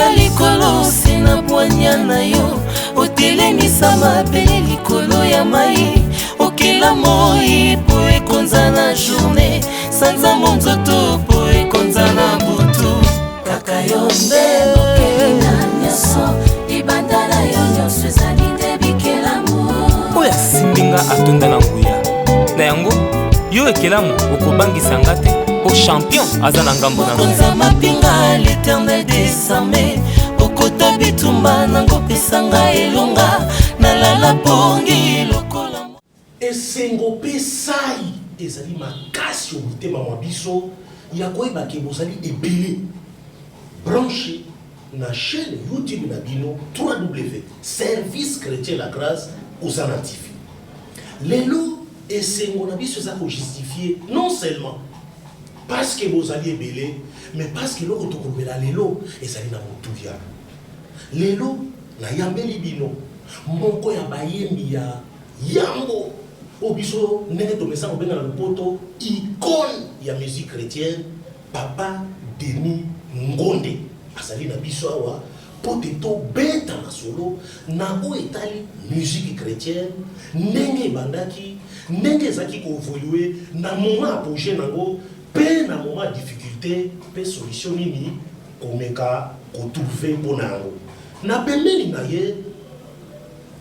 Okela likolo se na bwanya na yo, otelemisa mabele likolo ya mai, okela moi po ekonza na journée, sanza monzoto po ekonza na butu. Kaka yo nde mokeli na nyonso, libanda na yo nyonso ezali nde bikelamu. Oyo asimbi nga atonda na nguya na yango, yo ekelamu okobangisa nga te, mpo champion aza na ngambo na ngai. Mokonza mapinga, l'Éternel des armées, okota bitumba nango, pesa ngai elonga, nalala pongi lokola. Esengo mpe sai ezali makasi o mitema mwa biso ya koyeba ke bozali ebele branche na chaîne YouTube na bino 3W Service Chrétien La Grâce Hosanna TV. Lelo esengo na biso eza ko justifier non seulement parce que bozali ebele, mais parce que eloko tokolobela lelo ezali na motuya. Lelo nayambeli bino moko ya bayembi ya yambo oyo biso ndenge tomesana kobenga na lopoto icône ya musique chrétienne, Papa Denis Ngonde azali na biso awa mpo te tobeta masolo na oyo etali musique chrétienne, ndenge ebandaki, ndenge ezalaki koévoluer na moment apogée nango mpe na moment ya difficulté, mpe solution nini komeka kotrouver mpona yango. Na pembeni na ye,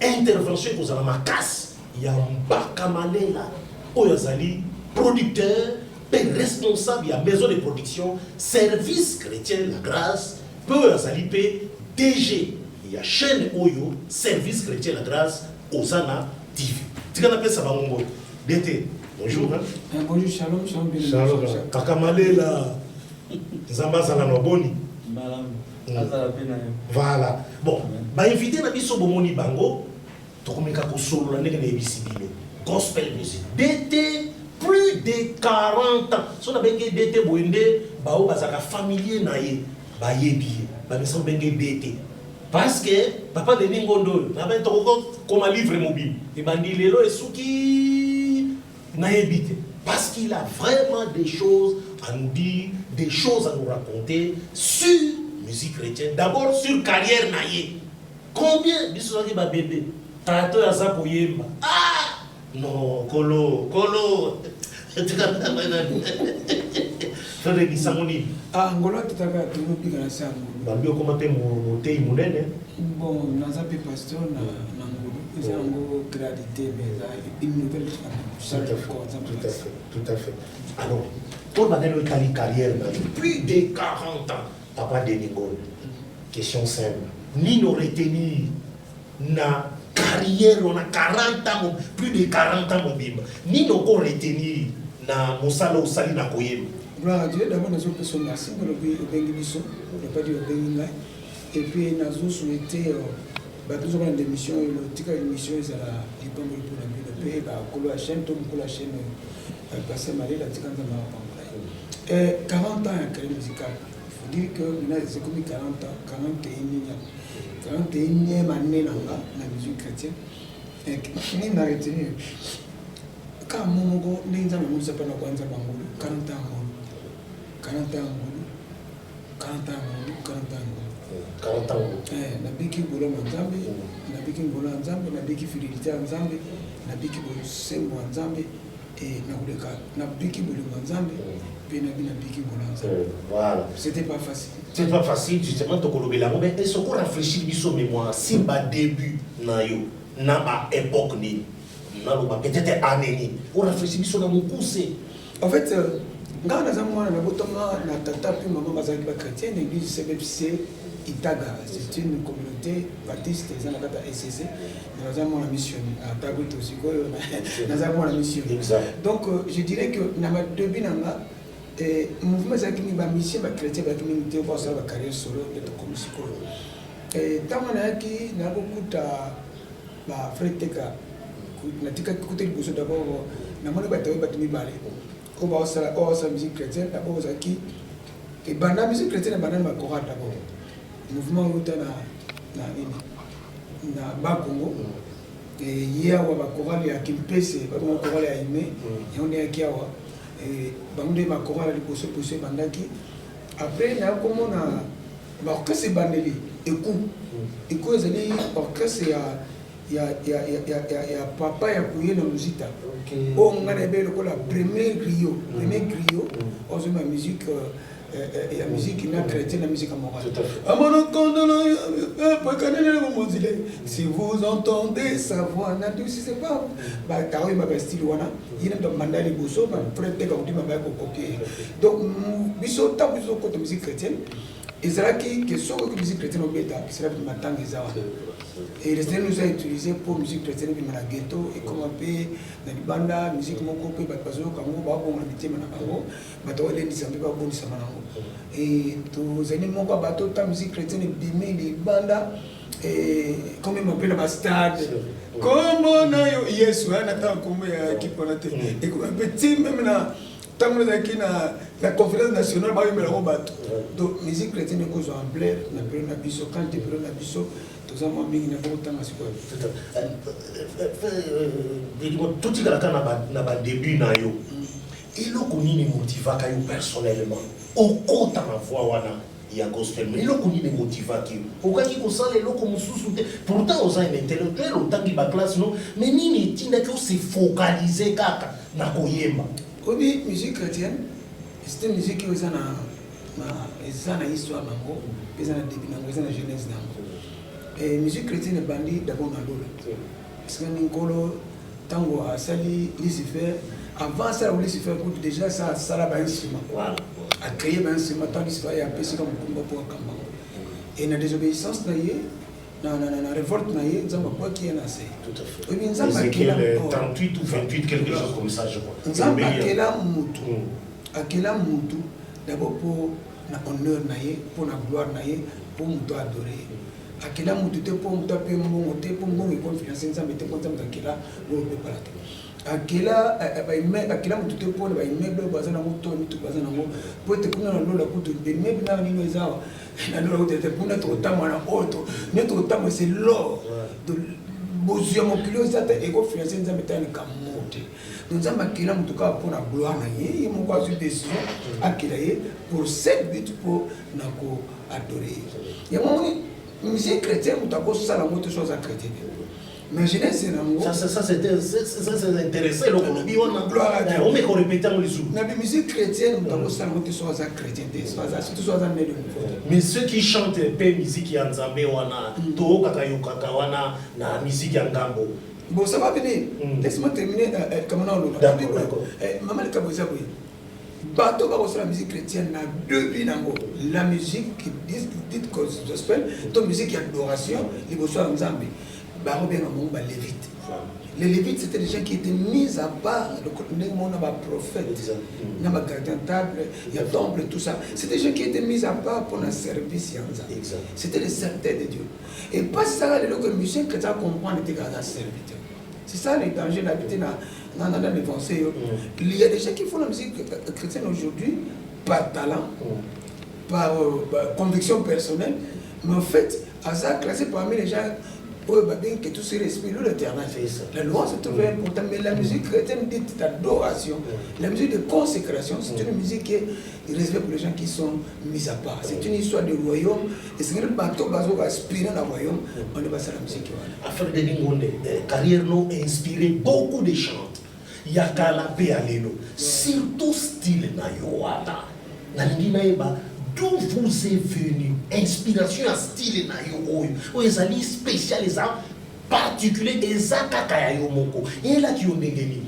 intervention ekozala makasi ya Mbaka Malela, oyo azali producteur mpe responsable ya maison de production Service Chrétien La Grâce, mpe oyo azali mpe DG ya chaîne oyo Service Chrétien La Grâce Ozana TV. Tika napesa bango mbote. DT, bonjour, hein? Eh, bonjour, shalom, shalom, bien. Shalom. Kaka Malela, Nzambe azala na boni. Malamu. Azala mpe na yo. Voilà. Bon, bainvité na biso bomoni bango, tokomeka kosolola ndenge nayebisi bino. Gospel music. DT, plus de 40 ans. So nabenge DT boye nde bao bazalaka familier na ye, bayebi ye. Bamesa kobenge DT. Parce que Papa Denis Ngondo oyo, na ben tokokoma livre mobile. Ebandi lelo esuki nayebi te. Parce qu'il a vraiment des choses à nous dire, des choses à nous raconter sur musique chrétienne. D'abord sur carrière na ye. Combien biso ozalaki ba bébé? Tata oyo aza koyemba. Ah! Non, kolo, kolo. Frère, lisango nini? Ah, ngolo atutaka tozobika na se ya ngolo. Bambi okoma mpe motei monene. Bon, naza mpe pasteur na ngolo. Eza yango gradité, mais eza une nouvelle. Tout à fait, tout à fait, tout à fait. Alors, pour bandelo etali carrière na yo, plus de 40 ans, Papa Denis Ngondo. Question simple. Nini retenir na carrière on a 40 ans, plus de 40 ans mobimba? Nini oko retenir na mosala osali na koyemba? Gloire à Dieu. D'abord, nazopesa merci olobi obengi biso, epadi obengi ngai. Et puis nazosouhaiter bato nyonso balanda émission oyo, tika émission ezala lipamboli mpona bino mpe bakolo ya chaîne to mokolo ya chaîne oyo, Pasteur Malela, tika Nzambe apambola ye. 40 ans ya carrière musicale, il faut dire que maintenant c'est comme 40 ans, 41, 41e année na nga na musique chrétienne. Nini na retenir? Kaka mo moko, ndenge Nzambe amonisa mpe na kwa Nzambe ya ngolu. 40 ans ngolu, 40 ans ngolu, 40 ans ngolu, 40 ans ngolu. 40 ans. Nabiki bolamu ya Nzambe, nabiki ngolu ya Nzambe, nabiki fidélité ya Nzambe, nabiki bosembo ya Nzambe e nakoleka, nabiki bolingo ya Nzambe mpe nabiki ngolu ya Nzambe. Voilà. C'était pas facile. C'est pas facile, justement, tokolobela yango, mais est-ce qu'on rafraîchir biso mémoire si ba début na yo na ba époque nini, naloba peut-être année nini, orafraîchir biso na mokuse? En fait, ngai naza mwana, nabotama na tata mpe mama bazalaki bachrétien na église CBFC Itaga. C'est une communauté baptiste eza na kati ya ECC. Naza mwana mission, ata kutu sikoyo naza mwana mission. Exact. Donc je dirais que na badébut na nga, mouvement ezalaki mingi, bamusicien bachrétien bazalaki mingi te basala bacarrière solo. Nde tokomi sikoyo, ntango nayaki nakokuta bafrère Teka, natikaki kuta liboso. D'abord namoni bato oyo, bato mibale oyo baosala musique chrétienne. D'abord ozalaki ebanda musique chrétienne, ebanda na bachorale. D'abord mouvement euta na nini, na Bakongo, ye awa bachorale ya Kimpese, babongo chorale ya Aime, yango nde yaki awa. Bango nde bachorale ya liboso liboso ebandaki. Après nayakomona Baorchestre ebandeli eku eku ezali orchestre ya ya ya ya ya ya, ya papa ya kuye na muzita oyo ngai nayebi lokola premier griot, premier griot ozomba musique ya musique na chrétien, na musique ya morale. Si vous entendez sa voix, n'adoucissez pas. Bataoyemba bastyle wana, ye na moto abanda liboso, bafrère Teka Kudima baya kocopier. Donc biso, ntango biso tokota musique chrétienne, ezalaki ke soki oyoki musique chrétienne obeta, esalaki matanga eza wana. Et le Seigneur nous a utilisé pour musique chrétienne ebima na ghetto, ekoma mpe na libanda, musique moko mpe bato bazoyoka yango, babongola mitema na bango, bato balendisa mpe babondisama nango. E tozali moko ya bato ta musique chrétienne ebimi libanda, komema mpe na bastade, kombo na yo Yesu aya na ntango kombo ya ekipe wana te, ekoma mpe ti même na ntango ezalaki na conférence nationale, bayembela yango bato. Donc musique chrétienne ekozwa ampleur na période na biso. Quand te période na biso, toza mwa mingi na kotanga sikoyo. Totikalaka na badébut na yo. Eloko nini motivaka yo personnellement okota na voie wana ya gospel? Mais eloko nini motivaki yo? Okaki kosala eloko mosusu te? Pourtant oza un intellectuel, otangi baclasse, no? Mais nini etindaki ose focaliser kaka na koyemba? Obi musique chrétienne, c'est une musique oyo eza na histoire nango, mpe eza na début nango, eza na genèse nango. Musique chrétienne ebandi d'abord na lola, parce que Nkolo, ntango asali Lucifer, avant asala Lucifer kutu, déjà sa asala bainstrument, acréé bainstrument. Ntango Lucifer ye apesika mokumba mpo akamba ngo, e na désobéissance na ye, na révolte na ye, Nzambe abwaki ye na se. Oyebi, Nzambe akela 38 ou 28, quelque chose comme ça, je crois. Nzambe akela mutu, akela mutu d'abord mpo na honneur na ye, mpo na gloire na ye, mpo moto adore ye. Akela mutu te mpo moto ape mbongo te, mpo mbongo econfiance Nzambe te, mpo Nzambe akela oyo opepala te. Akela akela motu te mpona baimmeuble oyo baza nango to mituka baza nango, po ete kuna na lola kutu baimmeuble na nini eza awa na lola kutu te. Kuna tokotambola na oyo nde tokotambola, c'est l'or. Bozwi ya mokili oyo eza te ekofinancer Nzambe ta likambo te. Donc Nzambe akela motu kaka mpona gloire na ye. Ye moko azwi décision akela ye pour cette but, mpo na koadorer ye. Yango moni musique chrétienne, moto akosala yango te so aza chrétien te. Mais jeunesse nango Ça, c'était, ça, c'est intéressant, eloko olobi wana. Gloire à Dieu. Omeka orépéter yango lisusu. Na musique chrétienne, moto akosala yango te so aza chrétien te, so aza, surtout so aza né de nouveau. Mais ceux qui chantent mpe musique ya Nzambe wana, toyokaka yokaka wana na musique ya ngambo. Bon, ça va venir. Laisse-moi terminer kama na oloba. D'accord. Mama, likambo eza boye: bato bakosala musique chrétienne na début nango, la musique dite gospel to musique ya adoration liboso ya Nzambe, bakobenga bango balévite. Les lévites, c'était des gens qui étaient mis à part, ndenge moko na baprophète, na bagardien table ya temple, tout ça. C'était des gens qui étaient mis à part pour na service ya Nzambe. C'était les serviteurs de Dieu. Et pas ça, lelo que musicien chrétien comprendre te kaka serviteur, c'est ça le danger d'habiter na l'évangile. Il y a des gens qui font la musique chrétienne aujourd'hui par talent, par conviction personnelle, mais en fait aza classé parmi les gens oyo babengi que tout sur l'esprit l'Éternel. La loi, c'est très important, mais la musique chrétienne dite d'adoration, la musique de consécration, c'est une musique qui est réservée pour les gens qui sont mis à part. C'est une histoire de royaume et c'est bato bazo aspirer na royaume, on est la musique wana. Affaire de Lingonde, carrière no inspiré beaucoup de chants ya kala mpe ya lelo, surtout style na yo wana. Nalingi nayeba d'où vous est venu inspiration ya style na yo oyo, oyo ezali spécial, eza particulier, eza kaka ya yo moko. Eyelaki yo ndenge nini?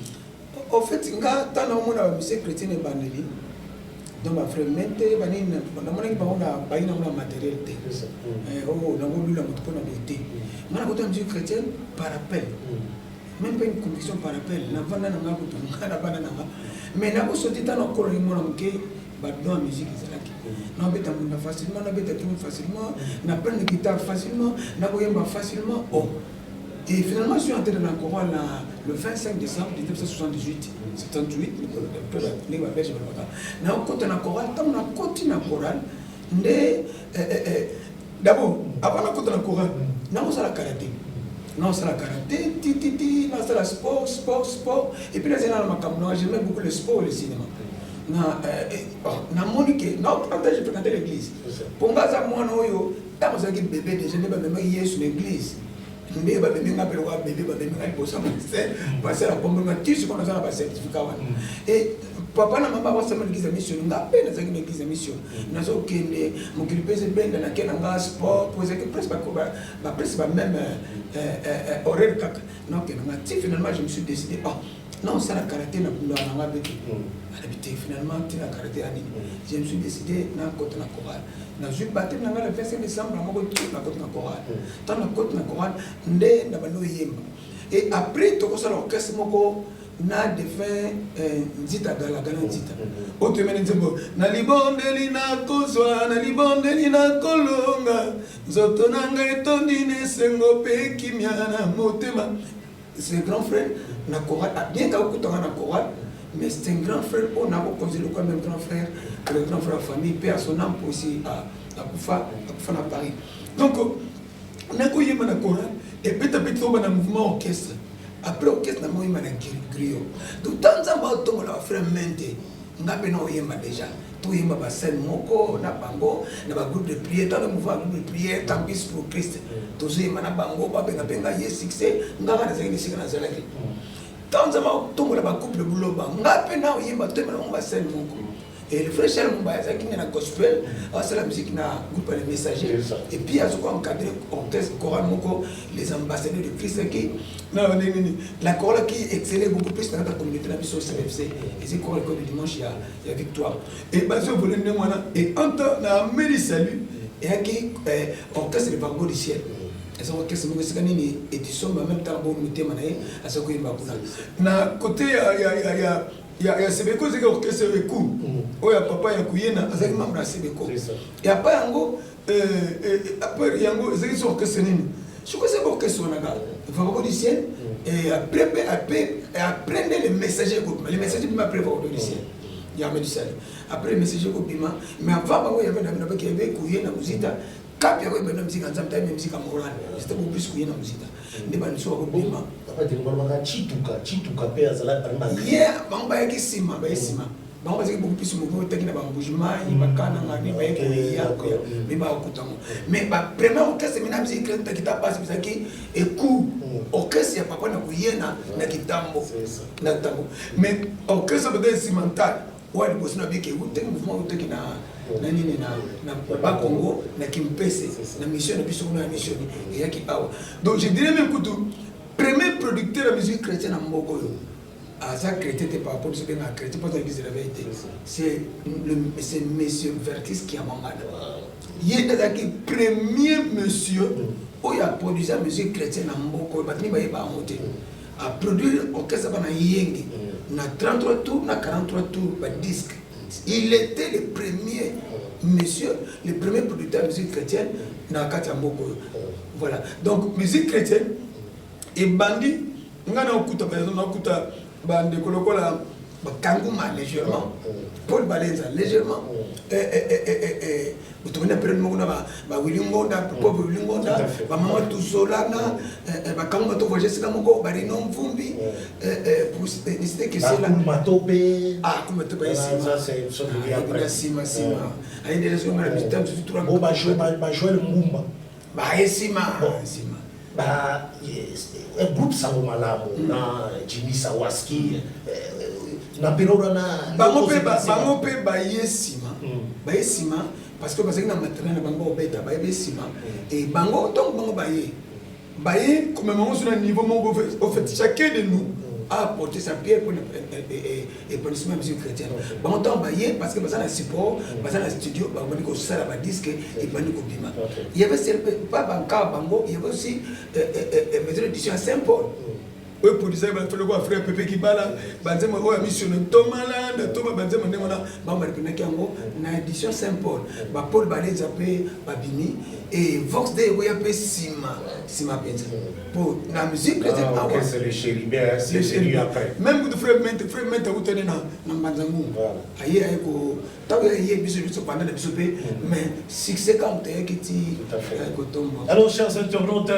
Au fait, nga ntango naomona bamusicien chrétien ebandeli, donc bafrère mete banini, namonaki bango na bayi nango na matériel te. Oyo nangolula moto mpona boye te. Nga nakota musique chrétienne par appel, même pas une conviction, par appel. Navanda na nga kutu, nga na bana na nga, mais nakosoti ntango nakololi mwana moke, badon ya musique ezalaki. Nabeta mbunda facilement, nabeta drum facilement, naprendre guitare facilement, nakoyemba facilement. Oh, et finalement, je suis entré dans la chorale le 25 décembre 1978, 78, ndenge babelge balobaka. Nakota na chorale, ntango nakoti na chorale nde, d'abord, avant nakota na chorale, nakosala karaté, nakosala karaté tititi, nasala sport, sport, sport, et puis nazali na makambo nanga. J'aimais beaucoup le sport, le cinéma. Na namoni ke na je fréquentais l'église, mpo nga aza mwana oyo, ntango azalaki bébé déjà, nde bamemaki Yesu na église, nde bamemi nga mpe lokola bébé, bamemi nga liboso ya ministère, pasteur akombeli ti sikoyo naza na bacertificat wana. E papa na mama bakosama l'église ya mission, nga mpe nazalaki na église ya mission. Nazokende mokili mpe ezebenda, nake na nga sport, po ezalaki presque bapresque bameme horaire kaka. Nakende nga ti finalement je me suis décidé: oh non, osala karaté na bundaka na nga mpe te. Alobi te, finalement ntina karaté ya nini? Je me suis décidé, nakota na chorale. Nazwi baptême na ngai le 25 décembre moko, tu nakota na chorale. Ntango nakota na chorale, nde na bandi oyemba. Et après tokosala orchestre moko na défunt Nzita Galagala Nzita, oyo toyembani nzembo na libondeli nakozwa, na libondeli nakolonga, nzoto na ngai etondi na esengo mpe kimia na motema. C'est grand frère na chorale. Bien kakokutanga na chorale, mais c'est un grand frère oyo nakokonzela lokola même grand frère, le grand frère ya famille, mpe à son âme aussi, akufa, akufa na Paris. Donc nakoyemba na chorale, ebeta toba na mouvement orchestre. Après orchestre, namoyemba na griot. Donc ntango Nzambe aotombola bafrère mente, nga mpe na oyemba déjà, toyemba bascène moko na bango na bagroupe de prière. Ntango mouvement ya groupe de prière Campus pour Christ, tozoyemba na bango, babenga mpe ngai ye succès. Nga kaka nazalaki na esika nazalaki. Ntango Nzambe aotombola bacouple Buloba, nga mpe na oyemba, toyemba na bango bascène moko. Et le frère Charles Mumba azalaki nde na gospel, asala musique na groupe ya les Messagers, et puis azoko encadré orchestre chorale moko, les Ambassadeurs de Christ, qui na ndenge nini, la chorale qui excellait beaucoup plus na kati ya communauté na biso CFC. Ezi chorale de dimanche ya Victoire. Et bazo évoluer ndenge wana. Et entre na Armée Salut eyaki orchestre de Vargo du Ciel. Eza orchestre moko esika nini édition, en même temps bo motema na ye aza koyemba kuna na côté ya Sebeko. Ezalaki orchestre eku oyo ya papa ya Kuyena, azalaki membre ya Sebeko. Ya pa yango, après yango ezalaki so orchestre nini, soki ezalaki orchestre wana kaka Vargo du Ciel. Et après mpe après nde le Messager ekobima. Le Messager bima après Vargo du Ciel ya Armée du Salut. Après le Messager ekobima, mais avant bango yave na baki yabe Kuyena Muzita kapi yango ebenda musique ya Nzambe, tayebi musique ya morale, c'était beaucoup plus Kuyena Muzita nde baniso bakobima. Balobaka Chituka, Chituka mpe azalaki. Ye bango bayaki nsima, baye nsima. Bango bazalaki beaucoup plus mouvement otaki na bambujimai, bakananga nde baye koya koya me bakokutango. Mais bapremier orchestre mina musique chrétienne takita basi ezalaki eku orchestre ya papa na Koyena na Kitambo, na Kitambo. Mais orchestre peut-être instrumental oyo liboso na biki eutaki mouvement eutaki na nini, na Bakongo, na Kimpese, na mission na biso kuna ya mission eyaki awa. Donc je dirais même kutu premier producteur ya musique chrétienne na mboka oyo aza chrétien te, par rapport biso bengaka chrétien mpo aza église de réveil te, c'est monsieur Vertis Kiamangana. Ye nde azalaki premier monsieur oyo aproduisa musique chrétienne na mboka oyo. Bato mingi bayeba yango te. Aproduire orchestre bana Yenge na 33 tours, na 43 tours, badisque. Il était le premier monsieur, le premier producteur de musique chrétienne na kati ya mboka oyo. Voilà, donc musique chrétienne ebandi. Ngai nakokuta, par exemple nakokuta bandeko lokola Bakanguma légèrement, Paul Balenza légèrement, tobandi na période moko na bawili Ngonda, pauvre Wili Ngonda, bamama Tuzolana, Bakanguma, to voyage esika moko, Barino Mvumbi, pour citer que c'est là. Matope. Ah, kuma Matope aye nsima, nsima, nsima aye nde nazonga na mita mosusu. Bo bajoel Mbumba. Baye nsima, nsima. Ba groupe Sango Malamu na Jimmy Sawaski na période wana. Bango mpe baye nsima, baye nsima parce que bazalaki na matériel na bango obeta. Bayebi nsima e bango. Ntongo bango baye komema ngo so na niveau moko, au fait chacun de nous a apporté sa pierre pour l'épanouissement de la musique chrétienne. Bango ntango baye, parce que baza na support, baza na studio, babandi kosala badisque, ebandi kobima. Il y avait pas banka bango, il y avait aussi maison d'édition à Saint-Paul oyo produisaki bato lokola frère Pepe Kibala, banzembo oyo ya missiono Tomalanda, toma banzembo ndenge wana. Bango bareprenaki yango na édition Saint Paul. Bapaul Balenza mpe babimi e Vox de ekoya mpe nsima, nsima mpenza po na musique chrétienne awa. Même kutu frère Mente, frère Mente akutani na Mbanza Ngungu, aye ko ntango ye biso banda na biso mpe, mais succès quand eyaki ti kotomba. Alors, chers internautes,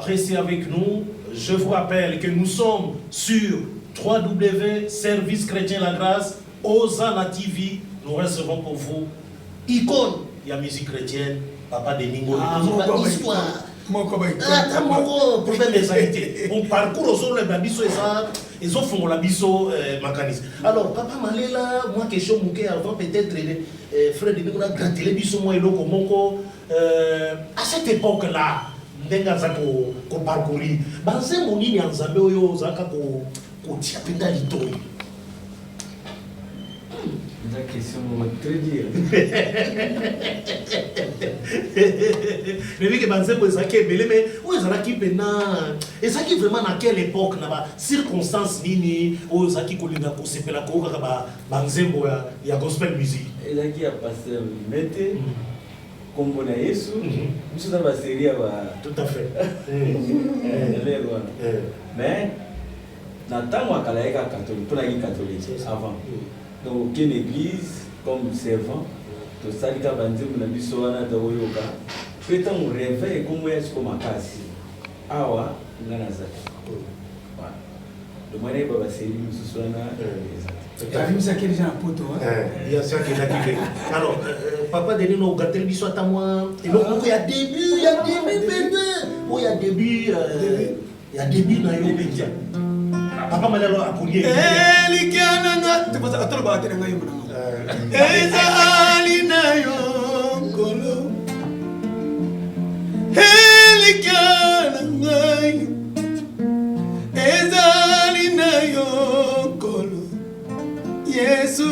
restez avec nous. Je vous rappelle que nous sommes sur www.servicechrétienlagrâce. Ozana TV, nous recevons pour vous icône ya musique chrétienne, Papa Denis Ngoi. Ah, Tozoba moko ba histoire. Moko ba Ata moko problème ezali te. Bon parcours ozoleba biso eza ezofongola biso makanisi. Alors Papa Malela, moi question moke avant peut-être frère Denis Ngoi gratele biso mwa eloko moko à cette époque là ndenge aza ko ko parcourir banzembo nini ya Nzambe oyo ozalaka ko kotia mpenza litoi? Eza question moko très dure. Nayebi ke banzembo ezalaki ebele, mais oyo ezalaki mpena ezalaki vraiment na quelle époque, na ba circonstance nini oyo ozalaki kolinga kosepela koyokaka banzembo ya gospel music? Ezalaki ya pasteur Mete, Kombo na Yesu, biso toza ba serie ya ba Tout à fait. Elere wana. Mais na ntango ya kala yeka catholique, mpo nayaki catholique avant. Donc okende église comme servant, tosali kaka banzembo na biso wana tokoyoka. Mpe ntango réveil ekomoya siko makasi, awa nga naza te. Voilà. Donc wana yeba ba série mosusu wana eza te. Abimisaki deja na poto. Bien sûr akendaki te. Alors Papa Denis, no ogateli biso ata mwa eloko moko ya début, ya début mpenza, oyo ya début, ya début na yo mpenza. Papa Malelo akolie. Elikya na nga, tolobaka te na ngai yombo na nga. Ezali na yo Nkolo, elikya na ngai ezali na yo Nkolo Yesu.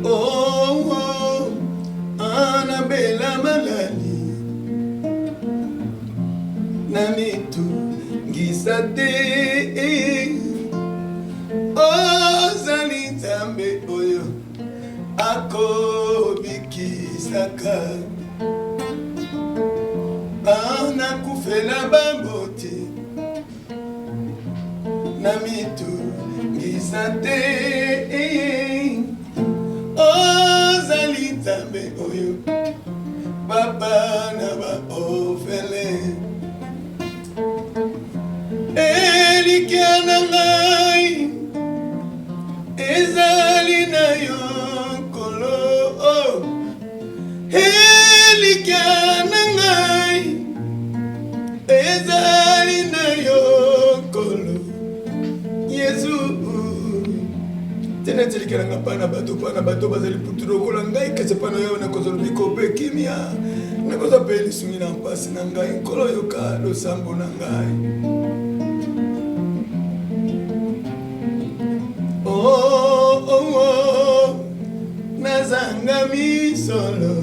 Oh, oh, anabela malali na mitungisa te, ozali Nzambe oyo akobikisaka anakufela bamboti na mitungisa te, ozali Nzambe oyo papa na baofele. Elikya na ngai ezali na yo Nkolo, elikya na ngai ezali na yo Nkolo Yesu. Tena elikya na ngai mpa na bato, mpa na bato bazali putu lokola ngai, kasi mpa na yo nakozwa lobiko mpe kimia, nakozwa mpe lisungi na mpasi na ngai. Nkolo, yoka losambo na ngai. Oh, oh, oh, nazanga misolo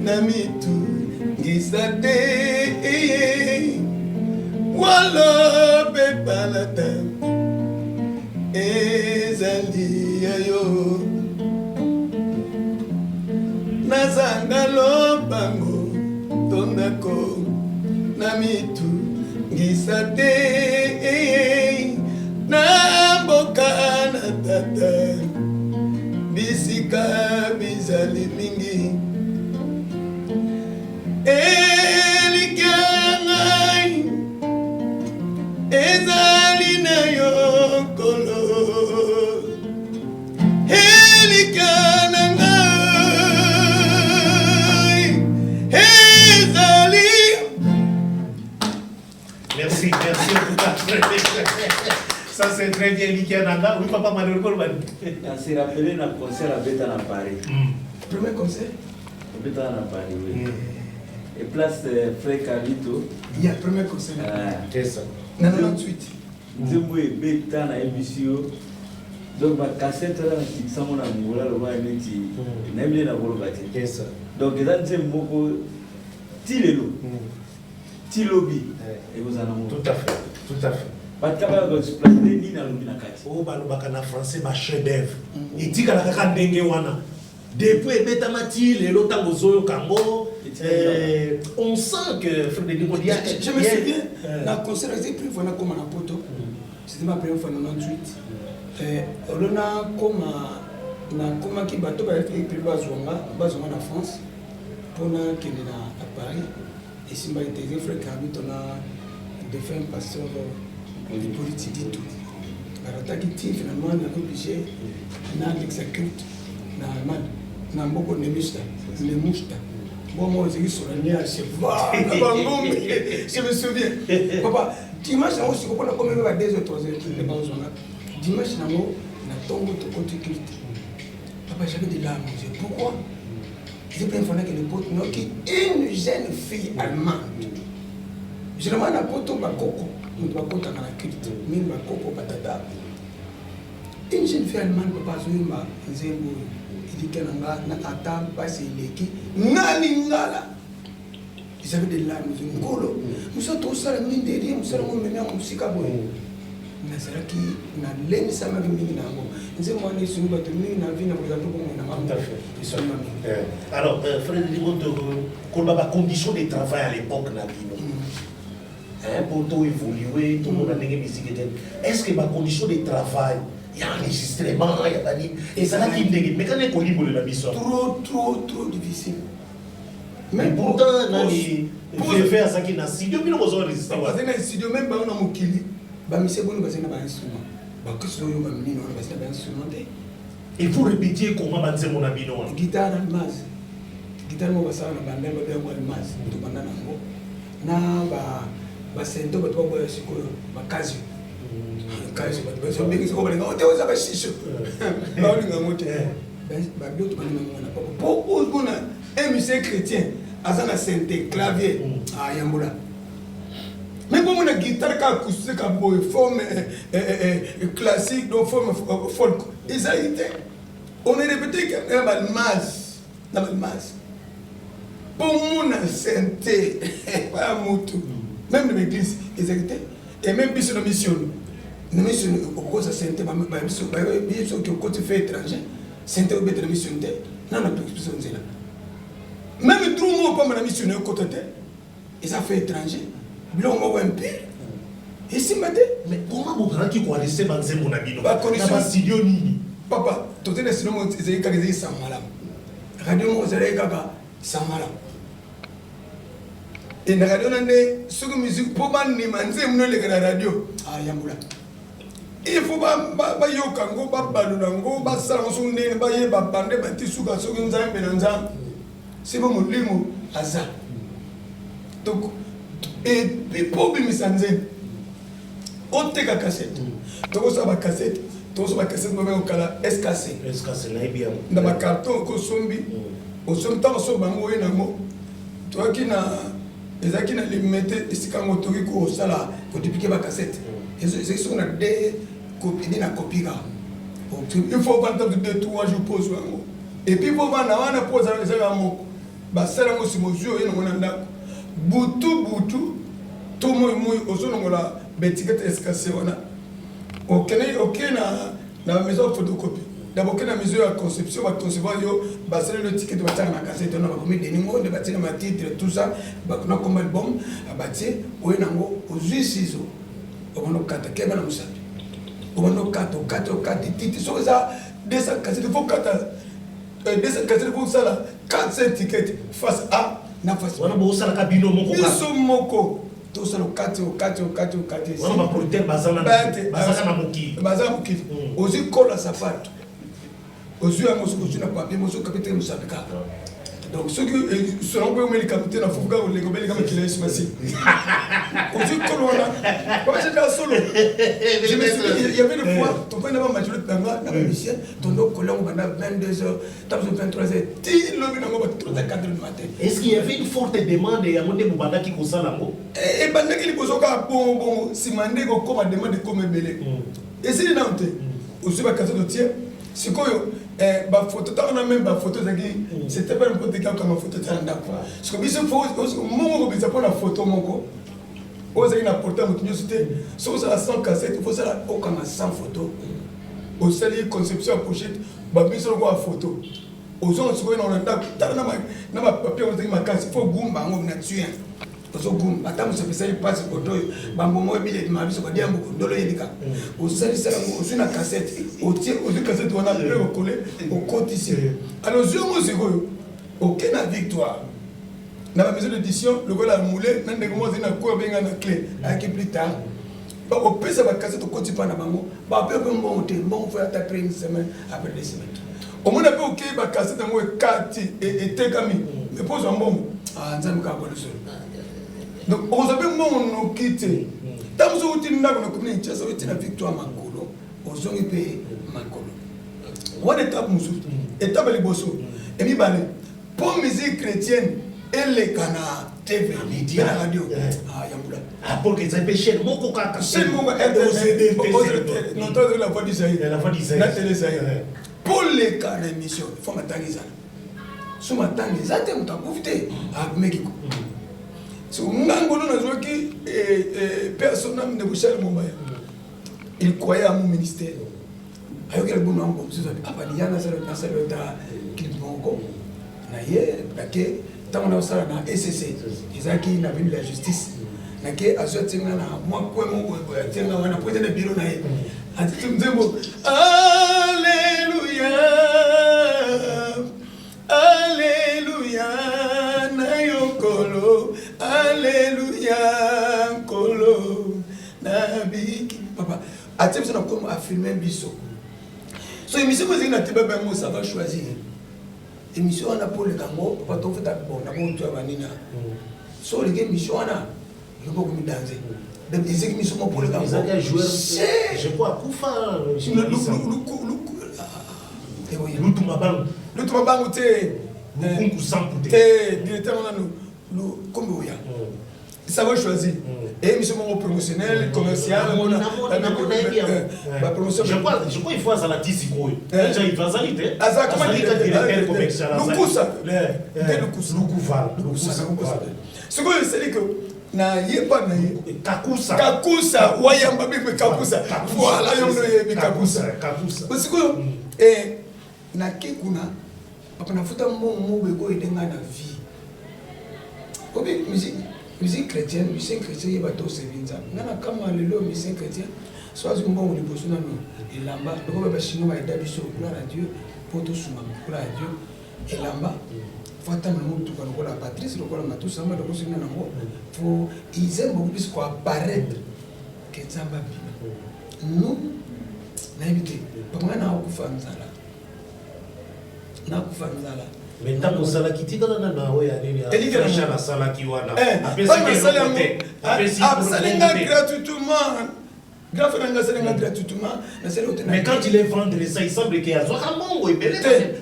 na mitungisa te, walo mpe palata ezali ya yo. Nazanga lopango to ndako na mitungisa te, na mboka na tata bisika bizali mingi. Elikya ngai ezali na yo Nkolo, elikya na ngai ezali. Merci, merci en tout cas. Ça c'est très bien, elikya na nga. Oui, Papa Manuel Kolobani. Nasi rappelé na concert abeta na Paris. Premier concert? Abeta na Paris, oui. Et place Frère Carlito. Il y a premier concert. C'est ça. Na 98. Nzembo ebeta na yebisi yo. Donc ba cassette wana na kitisa ngo na Angola loba neti nayebi nde nakoloba te. C'est ça. Donc eza nzembo moko ti lelo. Ti lobi ekozala nango. Tout à fait, tout à fait. Bato kaka bakoexploite nini alobi na kati. Oyo balobaka na français ba chef d'œuvre. Etikalaka kaka ndenge wana. Depuis ebetama ti lelo ntango ozoyoka yango, on sent que Frédéric Odia, Je me souviens, na concert ezali première fois nakoma na poto. C'était ma première fois 98. Olo nakoma, nakomaki bato bayaki prévu bazwanga na France mpona kende na Paris. Esimbaki te. Eza frère Carlito na défunt pasteur Hippolyte Ditu. Barataki ti finalement naza obligé nalekisa culte na Allemagne na mboko Nemusta. Nemusta. Bon, moi, ezalaki solennel ya cheval na bangombe. Je me souviens. Papa, dimanche yango sikoyo mpona komeme ba 2 heures 3 heures nde bazwanga. Dimanche nango na ntongo tokoti culte. Papa, j'avais des larmes aux yeux. Pourquoi? J'ai bien fallu que le pote noki une jeune fille allemande. Généralement na poto bakoko moto bakotaka na culte mingi bakoko batata. Une jeune fille allemande papa azoyemba nzembo oyo elikya na nga na ata mpasi eleki na lingala. Ils avaient des larmes aux yeux. Nkolo, mosala tosala mindeli, mosala ngo omemi yango mosika boye. Nazalaki nalemisamaki mingi na yango. Nzembo wana esungi bato mingi na vie na kozala mpe bomoi na ngai esunga mingi. Alors, frère Liboto, koloba ba conditions de travail à l'époque na bino. Hein, pour tout évoluer, tout le monde a ndenge musique était. Est-ce que ba conditions de travail, il y a enregistrement, il y a bani, et ça là qui ndenge, mais quand on est la biso. Trop, trop, trop difficile. Mais pourtant, nani, VV azaki na studio, bino bozo enregistrer. Bazali na studio, même bango na mokili, ba mise boni bazali na ba instrument. Ba kristo oyo ba minene wana bazali na ba instrument te. Et vous répétiez comment ba nzembo na bino wana? Guitare almaz. Guitare moko basala na banda ba bengo almaz, tobanda na yango. Na ba ba sento bato baboya sikoyo ba Casio. Casio bato bazo bengi sikoyo balinga ote oza ba shisho. Baolinga yango te. Ba biloko tobanda na yango wana papa. Po ozomona un musicien chrétien aza na synthé clavier ah yambola. Mais bon, on a guitare kaka acoustique ka boye forme classique donc forme folk ezali te. On est répété que na balmaz na balmaz. Po mona synthé ba mutu même na église ezali te. Et même biso na mission na mission okoza synthé ba ba biso ba biso ki okoti fait étranger synthé obeta na mission te na na biso nzela. Même trou moko pamba na mission ekota te. Eza fait étranger biloko moko impire esimba te. Mais comment bozalaki koenregistrer banzembo na bino? Ba condition Na ba studio nini? Papa, tozali na studio moko ezali kaka ezali Samala. Radio moko ezalaki kaka Samala. E na radio na nde soki musique mpo bandima nzembo no eleka na radio, ah yambola. Il faut bayoka yango, babalola yango, basala yango soki ndenge bayeba bande bati suka soki nzambe na nzambe. Sebo molimo aza. Donc, et puis po obimisa nzembo oteka cassette, tokosala ba cassette, tokosala ba cassette moko kala SKC. SKC nayebi yango. Na ba carton okosombi, osombi ntango osomba yango oye nango, toyaki na ezalaki na limete esika yango tokoki kosala koduplike ba cassette. Ezalaki soki na deux copie, nde na copie kaka. Il faut vanda 2 3 jours po ozwa yango. Et puis po vanda wana po ozala ezalaka moko. Basala yango nsima ozwi oye nango na ndako butu butu to moi moi ozolongola baetikete SKC wana okende oke na na maison ya photocopie d'abord oke na maison ya conception baconcevoir yo basaleli yo etikete batiaka na kasete wana bakomi deningo nde batie na matitre tout ça na komba album batie oye nango ozwi ciseau obanda okata keba na mosapi obanda okata okati okati titi soki eza 200 kasete fo kata 200 kasete fo osala 400 ticket face A na face wana bosalaka bino moko biso moko tosala okati okati okati okati wana ba producteur bazana bazaka na mokili bazaka mokili ozwi kola sapato ozwi yango soki ozwi na papier moso okapi te mosapi kaka donc soki selon mpe omeli kamite na fufu kaka oleka obeleka makila yesu masi ozwi kolo wana babacaka solo. Je me souviens, il y avait des fois tofandi na bamajorité na nga na bamisien tondo kolango banda 22 heures ntango 23 heures ti lobi nango ba 3 4 heures du matin. Est-ce qu'il y avait une forte demande yango nde bobandaki kosala yango? Ebandaki liboso kaka bongo bongo, nsima nde kokoma demande ekoma ebele. Esili nano te, ozwi bakasete otie sikoyo bafoto ntango na meme bafoto ezalaki c'était pas n'importe quel okanga foto tia na ndako. Siko biso mongo kobimisa mpona foto moko oyo ezalaki na porte ya moto nyonso te. Soki osala 100 cassette, faut osala okanga 100 photo, osali conception ya pochette babiso lokola photo ozonga sikoyo na ndako tala na bapapier ozalaki makasi fo gumba yango na tien ozogumba ata moto apesaki mpasi koto oyo bambongo oyo bileti ma biso badia mboko ndolo oyebika osalisaka yango ozwi na cassette otie ozwi cassette wana mpe okole okotisi alors ozwi yango sikoyo oke na victoire. Na ba maison d'édition lokola moule na ndeko moko azali na coin abenga na clé ayaki plus tard. Bakopesa ba cassette okoti pa na bango, bape mpe mbongo te, mbongo faut ata après une semaine, après 2 semaines. Omona mpe okei, ba cassette yango ekati, etekami, mais mpo ozwa mbongo, ah, Nzambe kaka bolisolo. Donc okozwa mpe mbongo noki te. Ntango mosusu outi ndako na commune Kinshasa, outi na Victoire makolo, ozongi mpe makolo. Wana étape mosusu, étape ya liboso. Emibale, mpo musique chrétienne eleka na TV Média. na radio, ah, yambula. Ah, pour que ezali mpe chaîne moko kaka. Chaîne moko. OCD. Non, toi, La Voix d'Isaïe. La Voix d'Isaïe. Na Télé Zaïre. Mpo leka na émission, faut matanga ezala. So matanga eza te, moto akufi te, akomeki ko so ngangolo nazwaki personne. Ndeko Charles Mombaya, il croyait à mon ministère. Ayoki album yango mosusu, abi apani ya nasala ota clip moko na ye. Nake ntango naosala na ECC, ezalaki na avenue de la Justice. Nake azwi, atienga na mwa kwe moko boye, atienga wana po eza na bureau na ye. Atiti nzembo "Alleluya, Alleluya na yo Nkolo, Alleluya Nkolo nabiki." Papa atie biso na komo, afilme biso. So émission mo ezalaki na teba bango, ça va choisir émission wana mpo oleka yango. Papa, tofeta bon na botu ya banina. So oleki émission wana, lobi okomi danger. Donc ezaki mission mo mpo oleka. Ezalaki ya joueur, je crois akufa. Lutu Mabangu. Lutu Mabangu te. Lukunku Sampu te. Te, directeur wana kombi oya, ça va choisir émission moko promotionnelle, commerciale. Bapromotion. Je crois il faut azala ti sikoyo. Azali te. Azali directeur commercial. Lukusa. Te, Lukusa. Lukuvala. Lukusa. Sikoyo esali ke na yeba na ye. Kakusa. Kakusa wayamba bipe Kakusa, voilà, yo ndo yebi Kakusa. Kakusa. Sikoyo nake kuna, papa, nafuta mbongo moko ekoyede ngai na vie. Obi musique chrétienne, musicien chrétien yeba tosevi Nzambe. Ngai na kama lelo, musicien chrétien so azwi mbongo liboso nano elamba. Lokola bachinois bayeda biso, gloire à Dieu, mpo tosungama, gloire à Dieu. Elamba faut atambola motuka lokola Patrice, lokola Matusamba, lokola soki nango. Faut, ils aiment beaucoup plus koapparaître ke Nzambe abima. Nous, nayebi te, papa, ngai nakokufa nzala, nakufa nzala. Mais ntango osalaki, tikala na oyo ya nini Richard asalaki wana. Asali nga gratuitement, grand frère nga asali nga gratuitement, nasali ote. Mais quand il est vendre ça, il semble que azwaka mbongo ebele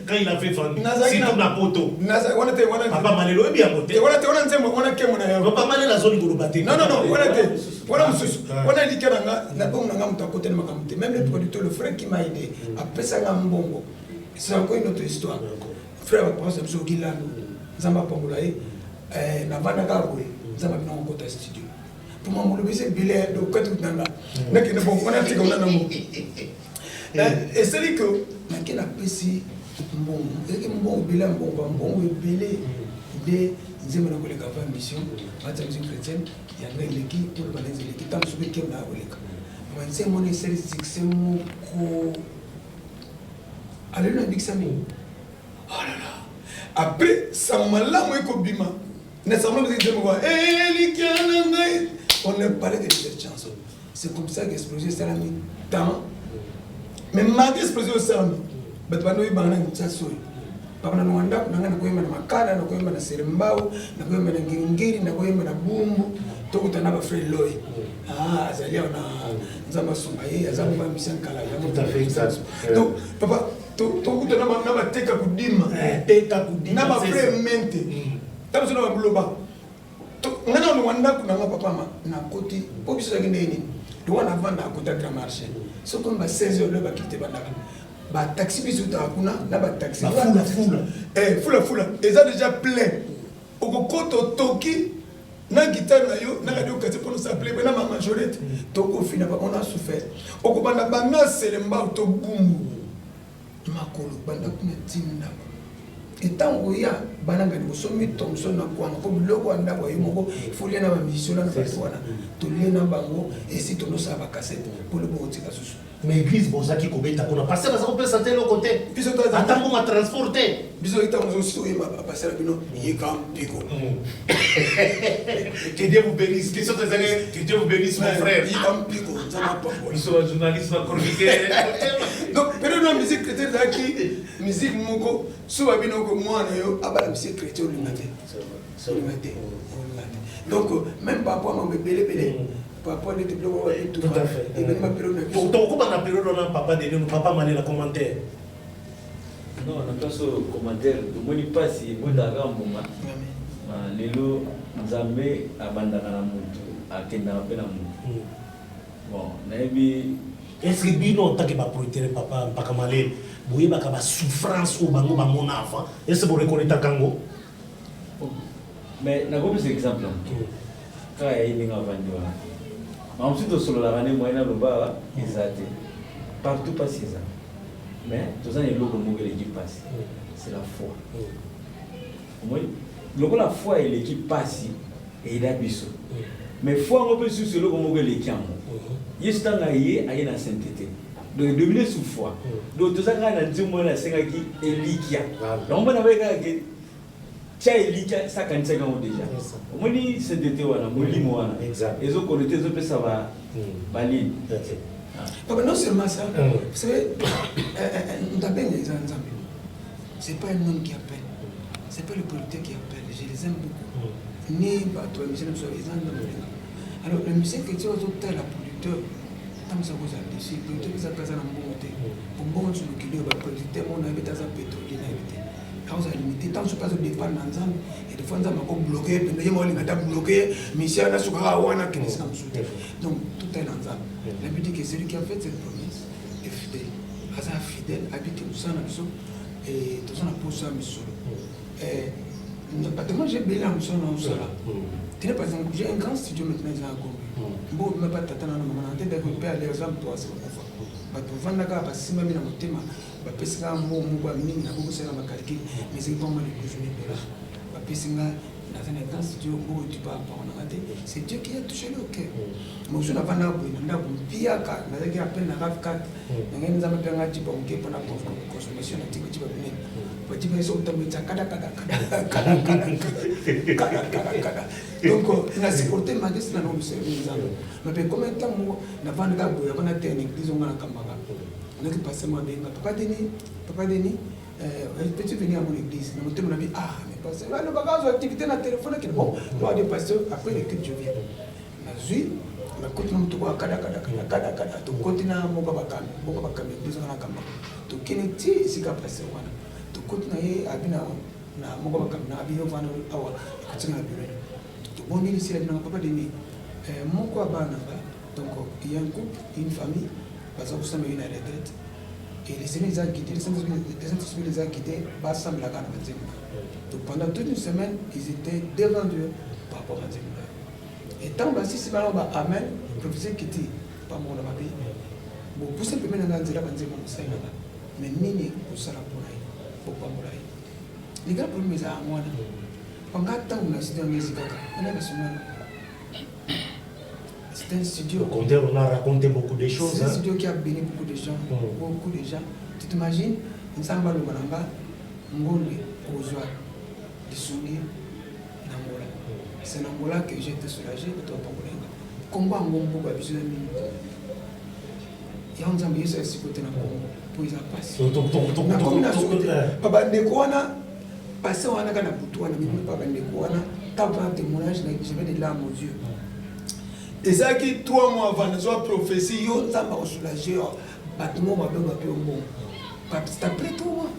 quand il a fait vendre, surtout na poto. Wana te, wana. Papa Malelo, oyebi yango te. Wana te, wana nzembo wana kemo na yango. Papa Malelo azoli koloba te. Non, non, non, wana te, wana mosusu wana elike na nga na bongo na nga. Moto akoteli makambo te, même le producteur, le frère qui m'a aidé, apesanga mbongo. C'est encore une autre histoire. Frère bapense na biso Gilando, Nzambe apambola ye. Navandaka boye, Nzambe abina kokota studio po mamolobi eza ebele. Dokati nanga nakende bon wana, tika wana nango. Esali ke nake napesi mbongo, ezalaki mbongo ebele ya mbongo, bambongo ebele nde nzembo na koleka va mission batia musique chrétienne yango eleki mpona banenzi eleki. Ntango soki ekemba ya koleka nzembo wana esali succès moko, alelo nabikisami. Oh là là, après sango malamu ekobima na sango malamu, nzembo kwa elikya na ngai, on ne parlait que de cette chanson. C'est comme ça que explosion esalami temps. Mais malgré explosion esalami, bato bando oyebanga na Kinshasa oyo, papa, na nonga ndako na ngai, nakoyemba na Makala, nakoyemba na Selembao, nakoyemba na Ngiringiri, nakoyemba na Bumbu. Tokuta na bafrère Loi, azali awa na Nzambe asunga ye, aza moma mission kala yango. Donc papa, tokuta na bateka kudima na bafrère mente, ta biso na babuloba. Ngai na olongwa ndako na nga, papa, ma nakoti mpo biso ezalaki ndenge nini? Lokwa navanda akota grand marché, soki ba 16 heures bakiti ebandaka bataxi, biso utaka kuna na bataxi fulafula eza déjà plein. Okokota, otoki na guitare na yo na radio kasi mpona osala play na mamajorete, tokofina. On a souffert. Okobanda banda Selembao to Bumbu, makolo banda kuna ti ndako. Ntango oya balangani osombi thomson na kwanga mpo biloko ya ndako ya yo moko folia na bamisio na bato wana tolie na bango esi tondosala bacassette mpo lobo otika susu. Mais église bozalaki kobeta kuna, pasteur aza kopesa te eloko te, Biso ata mbongo ya transport te. Biso ntango mosusu oyemba, pasteur bino yeka mpiko. Que Dieu vous bénisse. Question tozali, que Dieu vous bénisse, mon frère. Yeka mpiko, Nzambe apambola. Biso ba journaliste, ba chroniqueur. Donc période na musique chrétienne ezalaki musique moko so babino ko mwana yo abala musique chrétienne, olinga te, olinga te, olinga te. Donc même par rapport à mambo ebele ebele, par rapport neti biloko oyo Tout à fait. Ebele ma période na biso. Tokokoma na période wana, papa Denis, papa Malela, commentaire. Non, na place oyo commentaire, tomoni mpasi ebotaka mbuma. Amen. Ah, lelo Nzambe abandaka na motu, akendaka mpe na motu. Bon, nayebi. Est ce que bino en tant que baproducteur, papa Mpaka Malele, boyebaka basouffrance oyo bango bamona avant? Est ce que boreconnaîtaka yango? Mais nakopesa exemple ya moke kaka ya ye ndenge avandi wana. Makambo mosusu tosololaka nde moyen naloba eza te. Partout mpasi eza, mais toza na eloko moko eleki mpasi, c'est la foi. Omoni lokola foi eleki mpasi, eyeda biso. Mais foi yango mpe susu eloko moko eleki yango. Yesu ntango aye, aye na sainteté, donc edomine sous foi. Donc toza kaka na nzembo wana asengaki elikia. Yango mpona baye kaka ke tia elikia, sakanisaki yango déjà. Omoni sainteté wana, molimo wana ezokolo te, ezopesa balini. Papa, non seulement ça, vous savez, Ntabenga eza Nzambe. C'est pas un homme qui appelle. C'est pas le producteur qui appelle. Je les aime beaucoup. Ni bato ya musicien na biso, eza Nzambe olinga. Alors, le musicien chrétien ozotala producteur, ntango mosusu akozala déçu. Producteur eza mpe aza na mbongo te. Po mbongo nyonso mokili oyo, baproducteur moko nayebi te aza pétrolier, nayebi te. Akozala limité. Ntango mosusu mpe azodépendre na Nzambe. Et des fois Nzambe akobloquer ye mpenza, ye moko alinga ata bloquer ye, musicien wana sukaka wana akende esika mosusu te. Donc tout est na Nzambe. La Bible dit que celui qui a fait cette promesse est fidèle. Aza fidèle, abiki mosala na biso et toza na posa ya misolo. Bato moi j'ai ebele ya mosala na mosala. Tenez, par exemple, j'ai un grand studio maintenant, eza na Gombe. Mbongo bima pa tata na mama na te ndako mpe ale aza moto ase bakufa. Bato bavandaka basimbami na motema, bapesi nga mbongo moko ya mingi, nakokosala bacalcul, mais ezali pas moins de 12 000 $. Bapesi nga, naza na grand studio, mbongo etupa parent na nga te. C'est Dieu qui a touché le cœur. Mosusu navandaka boye na ndako mpiaka, nazalaki à peine na RAV4 na ngai. Nzambe mpe nga jipa moke mpona consommation na tika jipa monene, bajipa eza kotambolisa kada kada kada kada kada kada kada kada. Donc na supporte malgré na noservi Nzambe. Mais mpe comme ntango moko navandaka boye, avanda te na église onga nakambaka, naki pasteur mo abenga: "Papa Denis, papa Denis, peux-tu venir à mon église?" Na motema na bi: "Ah, mais pasteur alobaka azwa activité na téléphone akende." Bon, toi de pasteur, après le culte je viens. Nazwi, nakoti na motuka kada kada kada kada kada, tokoti na moko bakambi, moko bakambi église wana nakamba. Tokende ti esika pasteur wana, tokoti na ye, abi na moko bakambi na abi: "Yo vanda awa." Ekotinga na bureau, tobondeli, esila binanga: "Papa Denis, moko ya bana nga, donc il y a un couple, une famille, baza kosambela na retraite et le Seigneur les a guidés, le Saint-Esprit les a guidés, basambelaka na banzembo. Donc pendant toute une semaine, ils étaient devant Dieu par rapport à nzembo. Et ntango basisi bana ba amen, professeur kiti pamona mabe bopuse pembeni na nga nzela banzembo mosali nanga, mais nini kosala mpona ye, kopambola ye?" Liga problème eza yango wana. Panga ntango na studio yango ezi kaka wana basomana, c'est un studio. Au contraire, on a raconté beaucoup de choses. C'est un hein. studio qui a béni beaucoup de gens. Beaucoup de gens. Tu t'imagines, Nzambe aloba na nga ngonde kozwa lisungi na Angola. C'est en Angola que j'ai été soulagé, bato bapambola nga. Kongo yango mboka biso ya mingi. Yango Nzambe Yesu asiko te na Kongo mpo eza pasi. Nakomi na suki te. Pa bandeko wana, passé wana kaka na butu wana mimi, pa bandeko wana, ntango wana témoignage, j'avais des larmes aux yeux. Ezalaki 3 mois avant nazwa prophétie: yo Nzambe akosoulage yo, bato moko babenga mpe yo mbongo. C'est après 3 mois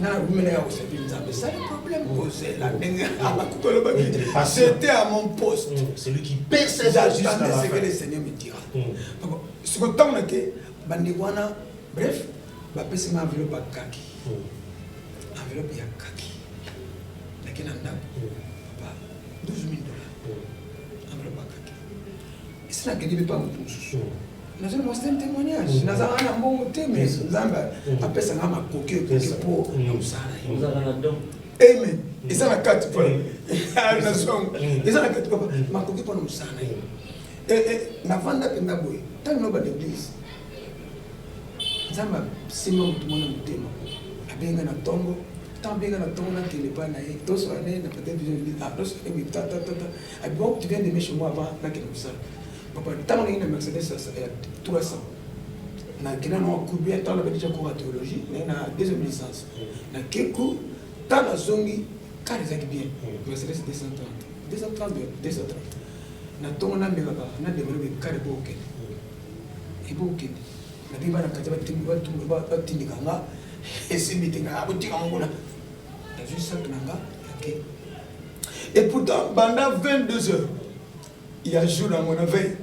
nga nakumela ya koservir Nzambe. Ça, le problème kozela ndenge abakuki olobaki, c'était à mon poste. Celui qui persévère jusqu'à j'attendais la ce que fin. le Seigneur me dira. Siko ntango nake bandeko wana, bref, bapesi nga enveloppe ya kaki, enveloppe ya kaki. Nake na ndako, papa, 12 000 $, enveloppe ya kaki. Esi nakende mpe pa moto mosusu, nazali mo, c'est un témoignage. Nazalaka na mbongo te, mais Nzambe apesanga makoki ekoki mpo na mosala na ye. Ozalaka na don. Amen. Eza na kati voilà. Na songo. Eza na kati papa. Makoki mpona mosala na ye. Navanda mpenza boye. Ntango na banda église. Nzambe asimba moto mwana motema. Abenga na ntongo. Ntango abenga na ntongo nakende epai na ye. Tosala ne na peut-être vision église. Ah, tosala ne ta ta ta ta. Abi bon, tu viens de chez moi avant nakende mosala. Papa, ntango ndenge na Mercedes ya 300. Nakenda na cours ntango nabandi déjà cours ya théologie, naye na deuxième licence. Nake cours, ntango nazongi, car ezalaki bien. Mercedes 230. 230, 230. Na ntongo namekaka, nadémarrer car ebokokende. Ebokokende. Nabi bana kati batindika nga, esimbi te nga, botika ngo kuna. Nazwi sac na nga, nake. Et pourtant, pendant 22 heures, il y a jour dans mon veille.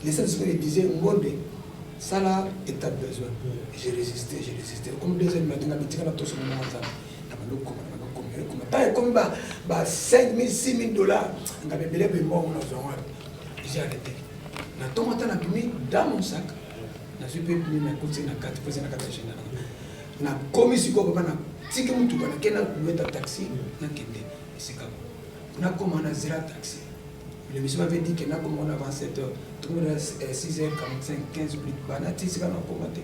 Le Saint-Esprit disait, Ngonde, ça là est à besoin. J'ai résisté, j'ai résisté. Comme 2 heures du matin, je suis tous au moment ça. Comme ba 5 000, 6 000 dollars, j'ai arrêté. Na tongo ata nabimi dans mon sac, nazwi mpe nini nakoti na kati, mpo eza na kati ya agenda nanga. Nakomi sikoyo papa, natiki motuka, nakende nalueta taxi, nakende esika nakoma na zela taxi. Le monsieur m'avait dit que nakoma wana avant 7 heures, tokomi na 6h45, 15 minutes, banati esika nakoma te.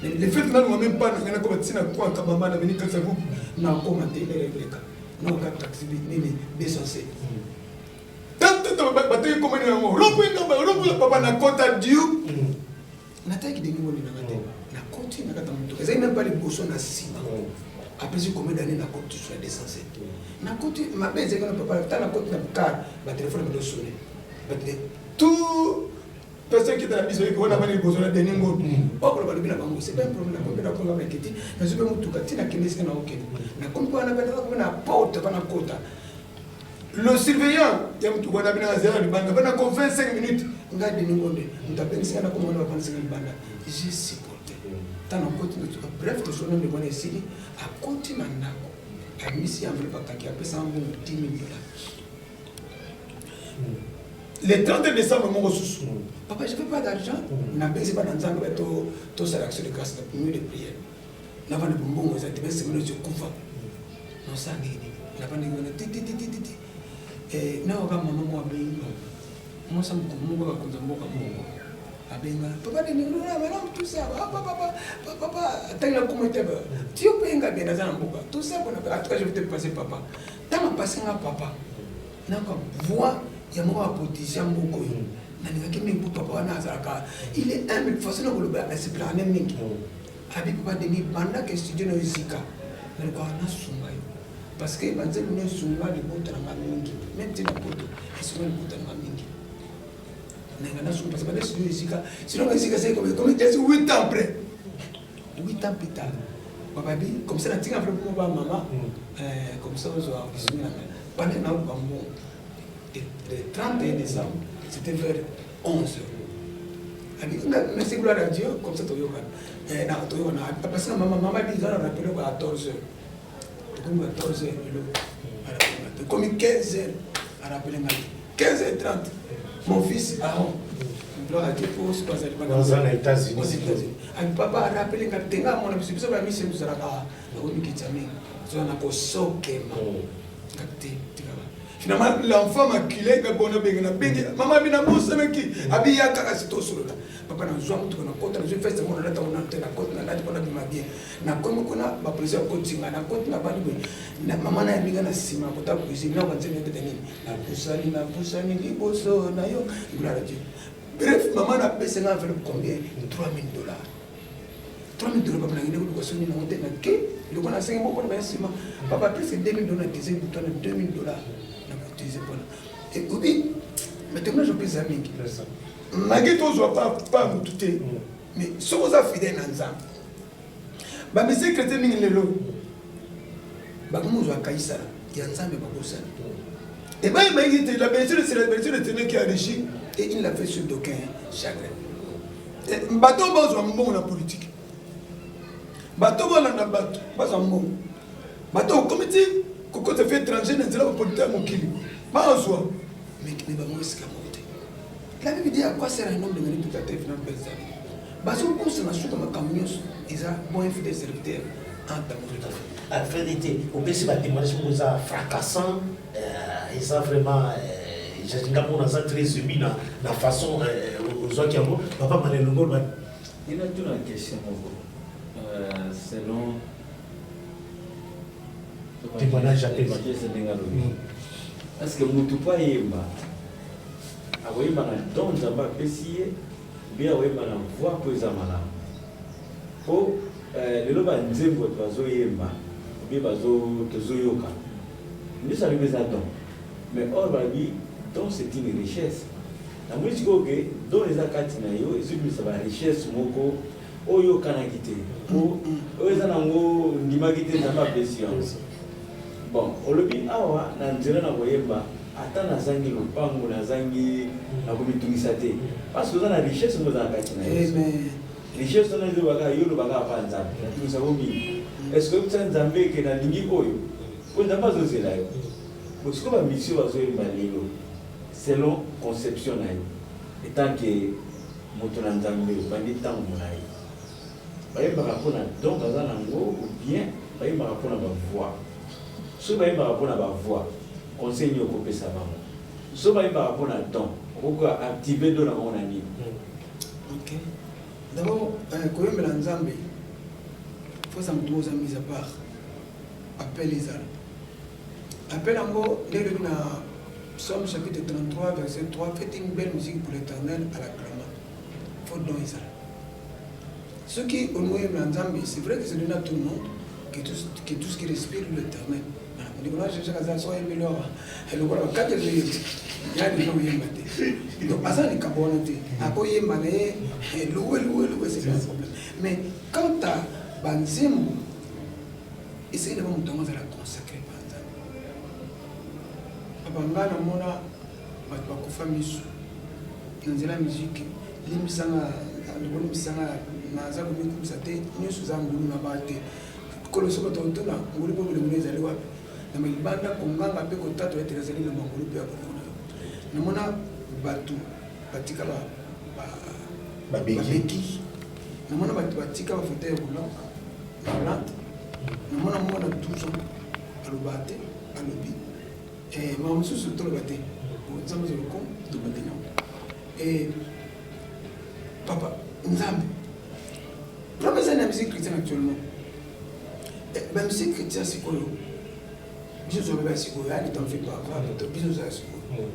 Le fait nanu même pas na ngana ko batina kwa kabamba na beni kasa groupe. Nakoma te, eleka nakoka taxi nini 207. Tanto bateki komani yango. Ropo ngamba, ropo papa na kota dieu. Nataki ndenge ngoni nanga te, nakoti na kati ya motuka, ezali même pas liboso na nsima. Apesi combien d'année, nakoti sur la 207, nakoti mabe ezalaki wana papa. Ta nakoti na car, batelefone bando sonner, tout personne qui est na biso wana bani liboso na Denis Ngondo. Okolo balobi na bango, c'est pas un problème. Nakomi nakonga naketi, nazwi mpe motuka ntina kende esika na okende. Nakomi wana mpe nakomi na porte mpa nakota. Le surveillant ya motuka wana bina azela libanda bana ko 25 minutes. Ngai Denis Ngonde, moto abengisaka, nakoma wana, bapandisaka libanda, j'ai supporté. Ntango akoti, bref, tosolo ndeko wana esili, akoti na ndako, abimisi enveloppe, akaki, apesanga mbongo 10 000 dollars. Le 31 décembre moko susu. Papa, je veux pas d'argent. Nabengisi bana Nzambe, tosala action de grâce na nuit de prière. Navanda, bombongo eza te, besemaine ekufa, nosala ndenge nini? Navandaki wana tititititi, nayoka mama moko abengi, mwasa moko bakonza mboka moko abenga papa Denis, malamu, tout ça, papa, papa, atangi nakoma te, ti yo mpe bien, naza na mboka, tout ça bona. En tout cas, je vais te passer papa. Ntango apase nga papa, nayoka voix ya moko ya politicien mboka oyo nalingaki mingi, mpo papa wana azalaka, il est humble, façon na koloba, nasepelaka ne mingi. Abi papa Denis, bandaka studio na yo esika nalukaka nasunga yo, parce que banzembo no esunga libota nanga mingi, même te na poto esunga libota nanga mingi. Nanga nasunga parce que banda studio esika sinon esika c'est comme 8 ans après. 8 ans plus tard, bababi comme ça natinga vraiment ba mama comme ça ozwa lisungi nanga banda naluka mbongo. Le 31 décembre, c'était vers 11 heures. Abi merci, gloire à Dieu, comme ça toyokana na toyokana. Parce que mama mama bi eza na rappelé ko 14 heures, tokomi 14 heures lelo, tokomi 15 heures, arappeler ngai 15 heures 30, mon fils Aaron, gloire à Dieu po soki azali. Aza na États-Unis. Abi papa arappeler ngai te, ngai mona biso biso bamisi tozalaka nakomikitisa mingi, toza na kosokema te, tikaka. Finalement, l'enfant maculé nga bona benga na bengi mama bina bosanaki, abi ya kaka si tosolola. Papa, nazwa motuka, nakota, nazwi veste moko nalata ngo nano te, nakota, nalati mpona bima bien. Nakomi kuna, bapolisi akotinga, nakoti na bandi boye, mama nayambi nga na nsima kota cuisine, na banzembe ebeta nini, napusani napusani liboso na yo, gloire à Dieu. Bref, mama napesa nga enveloppe combien? 3000 dollars, 3000 dollars. Papa, nakende koluka soni nango te, nake eloko nasengi moko mpona baya nsima. Papa, presque 2000 dollars na utiliser butu wana, 2000 dollars na koutiliser mpona obi. Mais témoignage opesa mingi. Maki tozwa pa motu te, mais soki oza fidèle na Nzambe, bamusicien chrétien mingi lelo bakomi kozwa kaisala ya Nzambe, bakosala. Ebayebayiki te, la bénédiction, c'est la bénédiction de l'Éternel qui enrichit et il n'a fait sur d'aucun chagrin. Bato bazwa mbongo na politique, bato balanda bato bazwa mbongo, bato okomi ti kokota fi étranger na nzela bapolitique ya mokili bazwa. Mais bango esika moko te. La Bible dit: à quoi sert un homme de gagner toute la terre, finalement perdre sa vie? Bazokosa na suka makambo nyonso eza bon, infidèle serviteur. En d'amour. Tout à fait. Ah, frère Ete, opesi ba témoignage moko eza fracassant, eza vraiment nga moko naza très ému na façon ozwaki yango. Papa Malelongo, ba Ina tuna question moko. Selon Témoignage ya pesi. Évangéliste ndenge alobi. Est-ce que mutu po ayemba akoyemba na don Nzambe apesi ye ou bien akoyemba na voix po eza malamu? Po lelo ba nzembo bato bazoyemba ou bien bazo tozoyoka nyonso alobi eza don, mais or balobi don c'est une richesse. Namoni sikoyo ke don eza kati na yo ezobimisa ba richesse moko oyo okanaki te, po oyo eza nango ndimaki te Nzambe apesi yango. Bon, olobi awa na nzela na koyemba ata nazangi lopango, nazangi na komitungisa te, parce que oza na richesse moko eza na kati na yo. Amen. Richesse wana ezobaka yo olobaka apa Nzambe natungisa ko mingi. Est ce que oyebisa Nzambe ke nalingi oyo po Nzambe azozela yo? Bon, sikoyo ba mission bazoyemba lelo selon conception na yo etant que moto na Nzambe obandi ntango molai, bayembaka mpona don baza nango ou bien bayembaka mpona ba voix? Soki bayembaka mpona ba voix, conseil nini okopesa bango? Soki bayembaka mpona don, okoki activer don na bango na nini? Ok. D'abord, koyembela Nzambe, faut ça moto oza mise à part. Appel ezala. Appel yango nde elobi na Psaume chapitre 33 verset 3, faites une belle musique pour l'Éternel à l'acclamant. Faut don ezala. Soki olingi oyembela Nzambe, c'est vrai que c'est donné à tout le monde, que tout ce qui respire l'Éternel. Ndeko na Jean-Jacques aza so ayembeli awa lokola bakati ezoyemba ya deja koyemba te, donc aza na likambo wana te, akoyemba na ye loué, loué, loué, c'est pas un problème. Mais quant à banzembo, esengeli na moto yango azala consacré par Nzambe. Papa, ngai namona bato bakufa miso na nzela ya musique. Limbisanga, limbisanga, naza komikumisa te, nyonso eza ngulu na ba te. Kolo soki totuna ngulu mpo bolingo ezali wapi na libanda, konganga mpe kotatola ete ezali na mangulu mpe ya bolingo na yo. Namona bato batika babeki, namona bato batika bafauteuil roulant roulante, namona mwana 12 ans aloba te, alobi mama mosusu toloba te, Nzambe azala lokomo, tobandi nango. Papa, Nzambe problème eza na musique chrétienne actuellement. Ba musique chrétienne sikoyo, biso tozoloba sikoyo ya ne t'en fais pas, biso tozala sikoyo,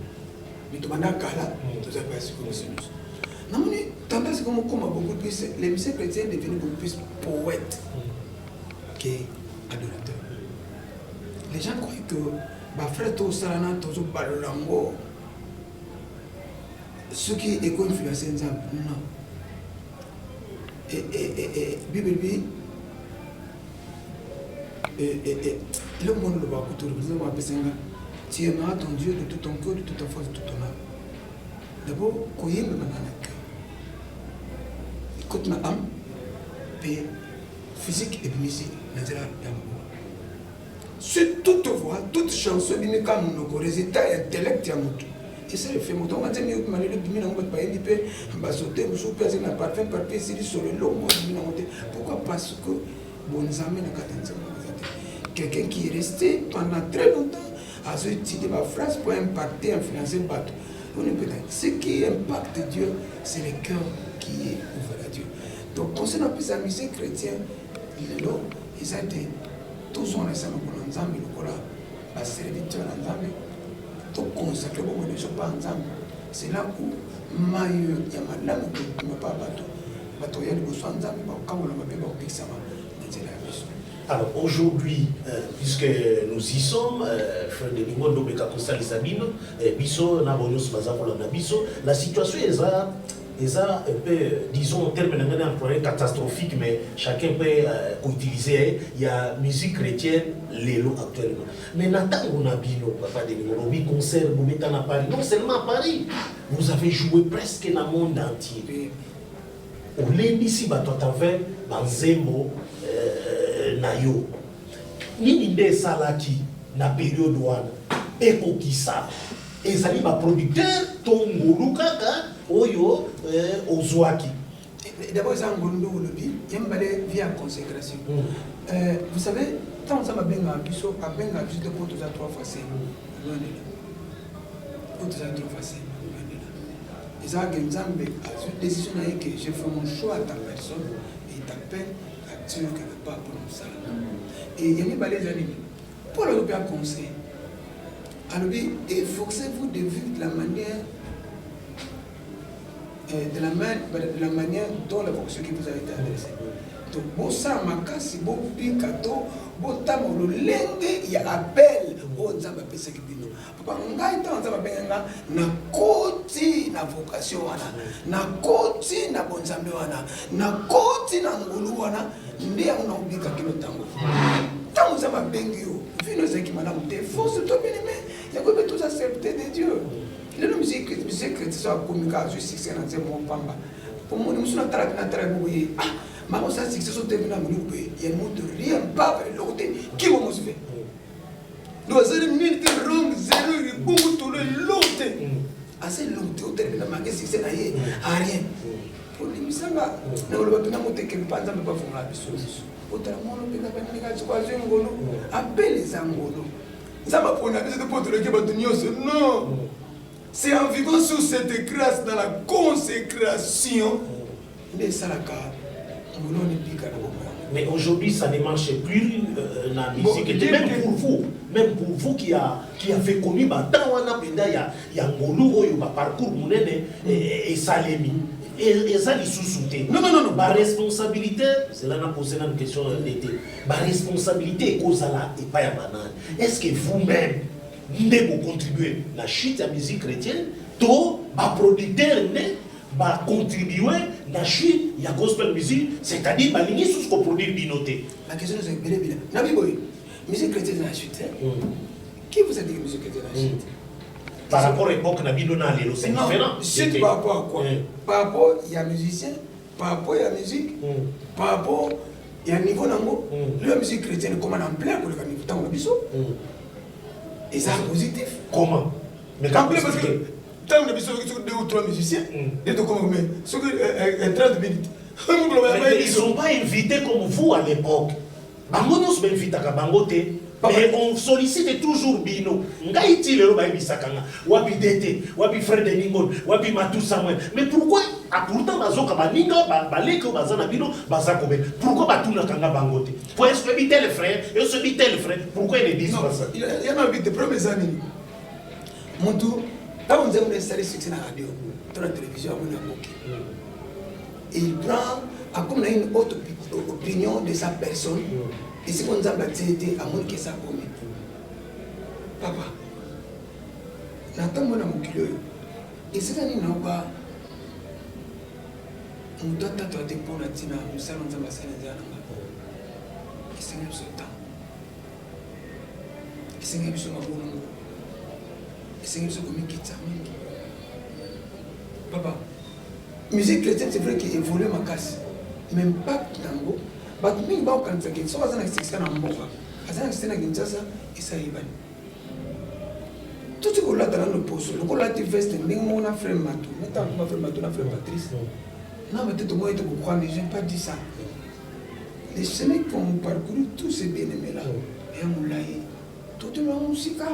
mais tobanda kala, tozala pa sikoyo. Biso nyonso namoni tendance comme okoma beaucoup plus, les musiciens chrétiens devenus beaucoup plus poètes que adorateurs. Les gens croient que bafrère tosala na tozobalola yango soki ekoinfluence Nzambe. Non, Bible bi eloko moko olobaka kutu nzambe apesa nga: tu aimeras ton Dieu de tout ton cœur, de toute ta force, de toute ton âme. D'abord koyembema na cœur, ekoti na âme mpe physique ebimisi na nzela ya maboko. Sur toute voix, toute chanson ebimi kaka monoko, résultat ya intellect ya motu esala efe moto yango. Nzembo yokima lelo ebimi nango, bato bayembi mpe basote mosusu mpe azali na parfum, parfum esili solo, eloko moko ebimi nango te. Pourquoi? Parce que bonzambe na kati ya nzembo wana eza te. Quelqu'un qui est resté pendant très longtemps azoutiliser baphrase pour impacter, influencer bato. On est peut-être ce qui impacte Dieu, c'est le cœur qui est ouvert à Dieu. Donc conseil na pesa musique chrétien lelo eza te tozonga na esa lokolo na Nzambe, lokola baserviteur na Nzambe, toconsacre bomoi na biso mpa Nzambe. C'est là où mai oyo ya malamu ekobima mpa bato, bato ya liboso ya Nzambe bakokambola mabe, bakobikisama na nzela ya biso. Alors aujourd'hui, puisque nous y sommes, frère de Lingondo Beka kosalisa bino, biso na bonyoso baza kolanda biso, la situation eza un peu, disons, en terme na ngai employé catastrophique, mais chacun peut utiliser, il y a musique chrétienne lelo actuellement. Mais na ntango na bino, papa de Lingondo, bi concert bobeta na Paris, non seulement à Paris, vous avez joué presque dans le monde entier. Olendisi bato à travers banzembo na yo. Nini nde esalaki na période wana ekokisa? Ezali baproducteur to ngolu kaka oyo ozwaki? D'abord eza ngolu nde olobi, ya mibale vie ya consécration. Vous savez, ntango Nzambe abengaka biso, abengaka biso te mpo toza trois fois saint, loin de là. Mpo toza trois fois saint, loin de là. Ezalaka Nzambe azwi décision na ye que je fais mon choix à ta personne et t'appelle action quelque part mpona mosala. Et ya mibale eza nini? Paul alobi un conseil, alobi efforcez-vous de vivre de la manière de la manière dont la vocation qui vous a été adressée. Donc bosala makasi, bobika to botama lolenge ya appel oyo Nzambe apesaki bino. Papa, ngai ntango Nzambe abengi nga, nakoti na vocation wana, nakoti na bonzambe wana, nakoti na ngolu wana, nde yango nakobika kino ntango. Ntango Nzambe abengi yo, vino ezalaki malamu te, force to bien aimé ya koyeba toza serviteur de Dieu. Lelo musique chrétienne so akomi kaka azwi succès na nzembo moko pamba, omoni mosusu natalaki natalaki boye, ah mama osala succès so te na molimo boye ya moto rien pas eloko te kimo mosu fe donc azali nini te, rong zero libongo tolo eloko te, aza eloko te, otelemela manke succès na ye a rien. Olimisanga na koloba mpena moteke mpa Nzambe bafongola biso biso otala mwana mpenza banini kaka siko azwi ngolu. Appel eza ngolu, Nzambe apona biso te mpo toleki bato nyonso, non. C'est en vivant sous cette grâce, dans la consécration, nde esalaka ngolu wana ebika na bomoi. Mais aujourd'hui, ça ne marche plus la musique. Bon, même pour vous, même pour vous qui avez connu ba wana penda ya ngolu oyo ba parcours munene esalemi. Eza lisusu te. Non, non, non, non. Ba responsabilité, c'est là na posé une question d'été. Ba responsabilité ekozala epai ya banani? Est-ce que vous-même nde bocontribuer na chute ya musique chrétienne to baproducteur nde bacontribue na chute ya gospel music, c'est-à-dire balingi susu koproduire bino te? La question eza ebele ebele. Nabi boye, musique chrétienne na chute, qui vous a dit que musique chrétienne na chute? Par rapport à époque na bino na lelo, c'est différent. Chute par rapport à quoi? Par rapport il y a musicien, par rapport il y a musique, par rapport il y a niveau nango. La musique chrétienne comment en plein pour le niveau tango na biso, eza positif. Comment? Mais en plein parce que ntango na biso soki deux ou trois musiciens nde tokoma combien, soki 30 minutes. Mais ils sont pas invités comme vous à l'époque. Bango nyonso bainvitaka bango te, mais on sollicite toujours bino. Ngai ti lelo bayebisaka nga wapi DT, wapi frère Denis Ngol, wapi Matou Samuel. Mais pourquoi? Ah, pourtant bazoka baninga baleki oyo baza na bino baza kobela, pourquoi batunaka nga bango te? Po est-ce que tel frère, est-ce que tel frère, pourquoi ils ne disent pas ça? Ya na bite problème eza nini? Mutu ntango nzembo na esali succès na radio to na télévision, amoni akoki, il prend akomi na une haute opinion de sa personne. Esiko Nzambe atie te, amoni ke esa akomi. Papa, na ntango na mokili oyo esika nini naoka moto atatola te mpona ntina mosala Nzambe asali nzela na nga? Esengi biso ntango, esengi biso mabolongo, esengi biso komikitisa mingi. Papa, musique chrétienne, c'est vrai que évolue makasi, mais impact nango, bato mingi bakokanisaki soki aza na succès na mboka, aza na succès na Kinshasa, esa yebani. Toti kolata nano poso lokola alati veste ndenge moko na frère Mato, natanga frère Mato na frère Patrice na peut-être moi ete kokroire, mais j'ai pas dit ça. Les chemins qu'ont parcouru tous ces bien-aimés là ya molai, totema mosika,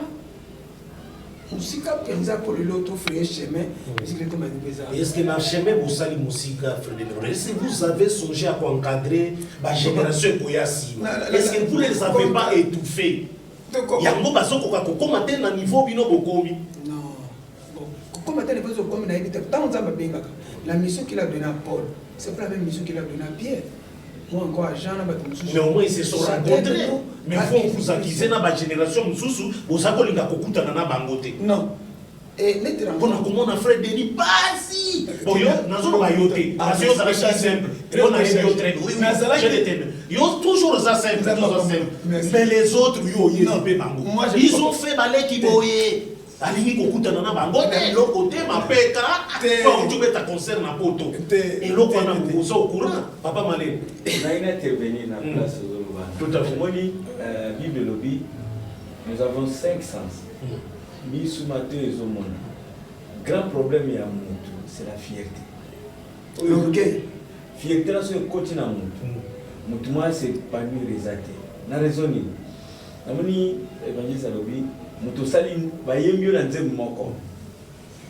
mosika mpenza, mpo lelo tofrayer chemin, musique chrétienne mpenza. Est-ce que na chemin bosali mosika, Frédéric, est-ce que vous avez songé à encadrer ba génération ekoya nsima? Est-ce que vous ne les avez pas étouffés? Yango bazokoka kokóma te na niveau bino bokomi. Non, bon, kokóma te na niveau okomi, nayebi te. Ntango Nzambe abengaka, la mission qu'il a donnée à Paul, c'est pas la même mission qu'il a donnée à Pierre, moi encore à Jean na bato mosusu. Mais au moins ils se sont rencontrés. Mais vous, vous accusez na bagénération mosusu boza kolinga kokutana na bango te. Non, neti mpona komona frère Denis pasi bon, yo nazoloba yo te parce que yo ozalaki simple, yo nayebi yo très bien, yo toujours oza simple, toujours simple. Mais les autres, yo oyebi mpe bango, ils ont fait baleki boye, alingi kokutana na bango te, eloko te, mapeka auti obeta concert na poto, eloko wana oza au courant, papa Malele? Nayi intervenir na place ozoloba. Tout à fait. Omoni, Bible elobi nous avons cinq sens: misu, matoi ezomona. Grand problème ya mutu, c'est la fierté. L'orgueil. Fierté na soki ekoti na mutu, mutu moko a s'epanouir eza te. Na raison nini? Namoni evangeliste alobi mutu osali bayembi yo na nzembo moko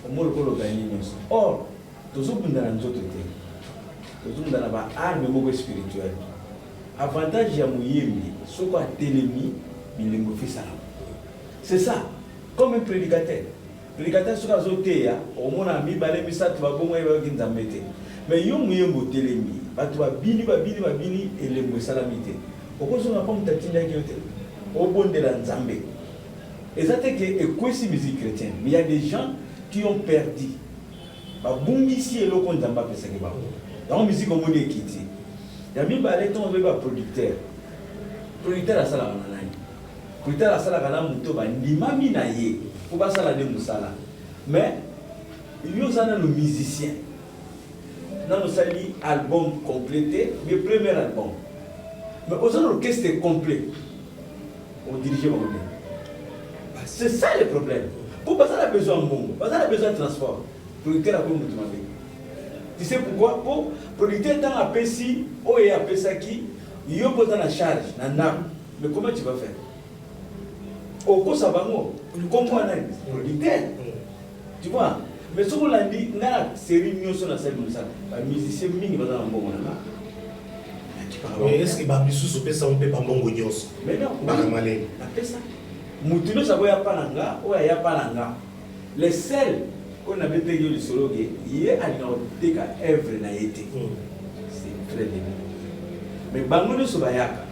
omoni lokola o gagner nionso. Or tozobunda na nzoto te, tozobunda na ba armes moko spirituelles. Avantage ya moyembi soki atelemi bilembo efo esalama. C'est ça comme un predicateur. Predicateur soki azo teya okomona mibale misatu ba bongo ye bayoki nzambe te mais yo muyembi otelemi batu ba bini ba bini ba bini elembo esalami te okozonga pa mutu atindaki yo te obondela nzambe eza te ke ekwesi musique chretienne mais ya des gens qui ont perdu ba bungisi eloko nzambe apesaki bango yango musique omoni ekiti ya mibale tango ozoyi ba producteur producteur asalaka na nani Producteur asalaka na moto ba ndimami na ye po basala nde musala mais yo oza nanu musicien nanu osali album complet te mais premier album mais oza na orchestre complet o diriger bango ndenge c'est ça le problème po baza na besoin ya mbongo baza na besoin ya transport producteur akomi mutu mabe tu sais pourquoi po producteur ntango apesi oyo ye apesaki yo mpo oza na charge na ndako Mais comment tu vas faire? Okosa bango kombo ya nani? Producteur. Tu vois? Mais soki olandi nga na série nyonso nasali mosala, ba musiciens mingi baza na mbongo na nga. Mais est-ce que ba misusu opesa bango mpe ba mbongo nyonso? Mais non, Baka malele. Napesa. Mutu nyonso akoya pa na nga, oyo aya pa na nga. Le seul oyo nabetaki yo lisolo ke ye alingaka koteka œuvre na ye te. C'est très bien. Mais bango nyonso bayaka.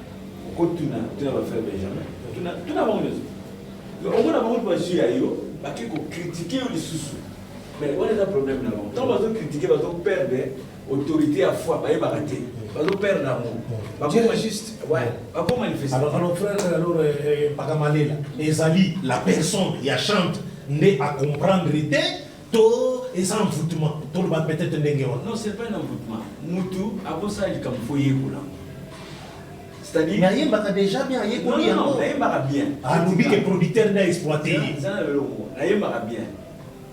Okotuna tuna ba frère Benjamin, tuna tuna bango nyonso. Mais omona bango bazwi ya yo, bake ko critiquer yo lisusu. Mais wana eza problème na bango. Tango bazo critiquer bazo perdre autorité ya foi, bayebaka te. Bazo perdre yango. Dieu est juste. Ouais, bako manifester. Alors, alors frère, alors euh, Pakamalela, ezali la personne ya chante nde a comprendre te to eza envoûtement toloba peut-être ndenge wana. Non, c'est pas un envoûtement. Mutu akosala likambo fo yekola. C'est-à-dire Mais ayembaka déjà bien ayekoli yango. Non, nayembaka bien. Alobi ke producteur nde a exploiter ye. Eza na eloko moko. Nayembaka bien.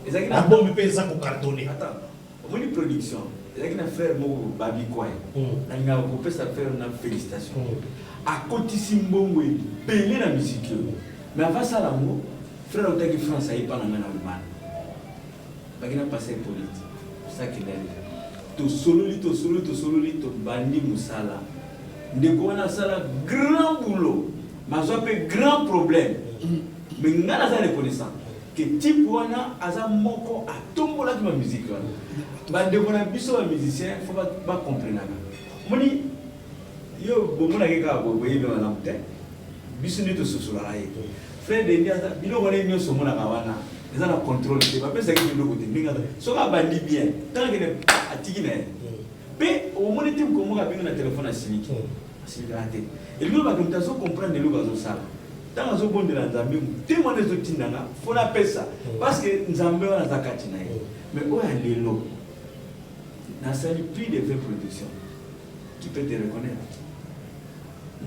Ezalaki na album mpe eza ko cartonner. Attends. Omoni production ezalaki na frère moko Babi Coin. Nalingaka kopesa frère na félicitation. Akotisi mbongo ebele na musique oyo. Mais avant asala yango, frère autaki France aye epa na ngai na Allemagne. Baki na pasteur Hippolyte. Osakenda deja. Tosololi, tosololi, tosololi, tobandi mosala. Ndeko wana asala grand boulot, mais azwa pe grand problème. Mais nga naza reconnaissant que type wana aza moko atombolaki ba musique wana. Ba ndeko na biso ba musiciens faut ba comprenaka. Omoni yo bomonaki kaka boye boyebi malamu te. Biso nde tososolaka ye. Frère Denis aza biloko na ye nyonso omonaka wana eza na contrôle te, bapesaki biloko te ndenge aza. Soki abandi bien, ntango akende atiki na ye. Pe omoni te mokolo moko abengi na telephone asiliki. Asilikaka te. Elingi oloba ke moto azo comprendre eloko azo sala. Tango azo bondela Nzambe motema wana ezo tinda nga faut na pesa parce que Nzambe wana aza kati na ye. Mais oyo ya lelo nasali plus de 20 productions. Qui peut te reconnaitre?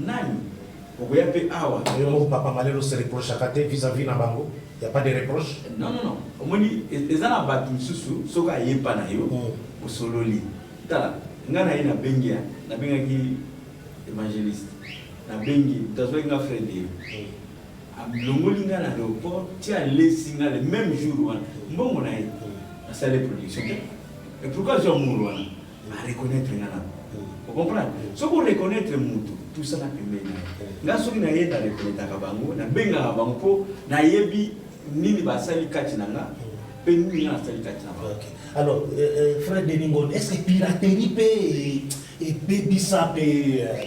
Nani? Okoya pe awa. Yo moko papa Malelo se reprochaka te vis à vis na bango? Y a pas de reproche? Non non non omoni eza na batu misusu soki aye epa na yo osololi tala nga naye na bengi ya na bengaki evangeliste na bengi mutu azuaki nga frère Deo alongoli nga na aeroport ti alesi nga le meme jour wana mbongo na ye nasali ye production te et pourquoi azua amour wana A reconnaitre nga nanu. O comprendre? Soki o reconnaitre mutu, pusana pembeni na ye. Nga soki na ye na reconnaitaka bango, na bengaka bango po na yebi nini ba sali kati na nga pe nini nga na sali kati na bango. Ok. Alors, frère Denis Ngonde, est-ce que piraterie pe ebebisa pe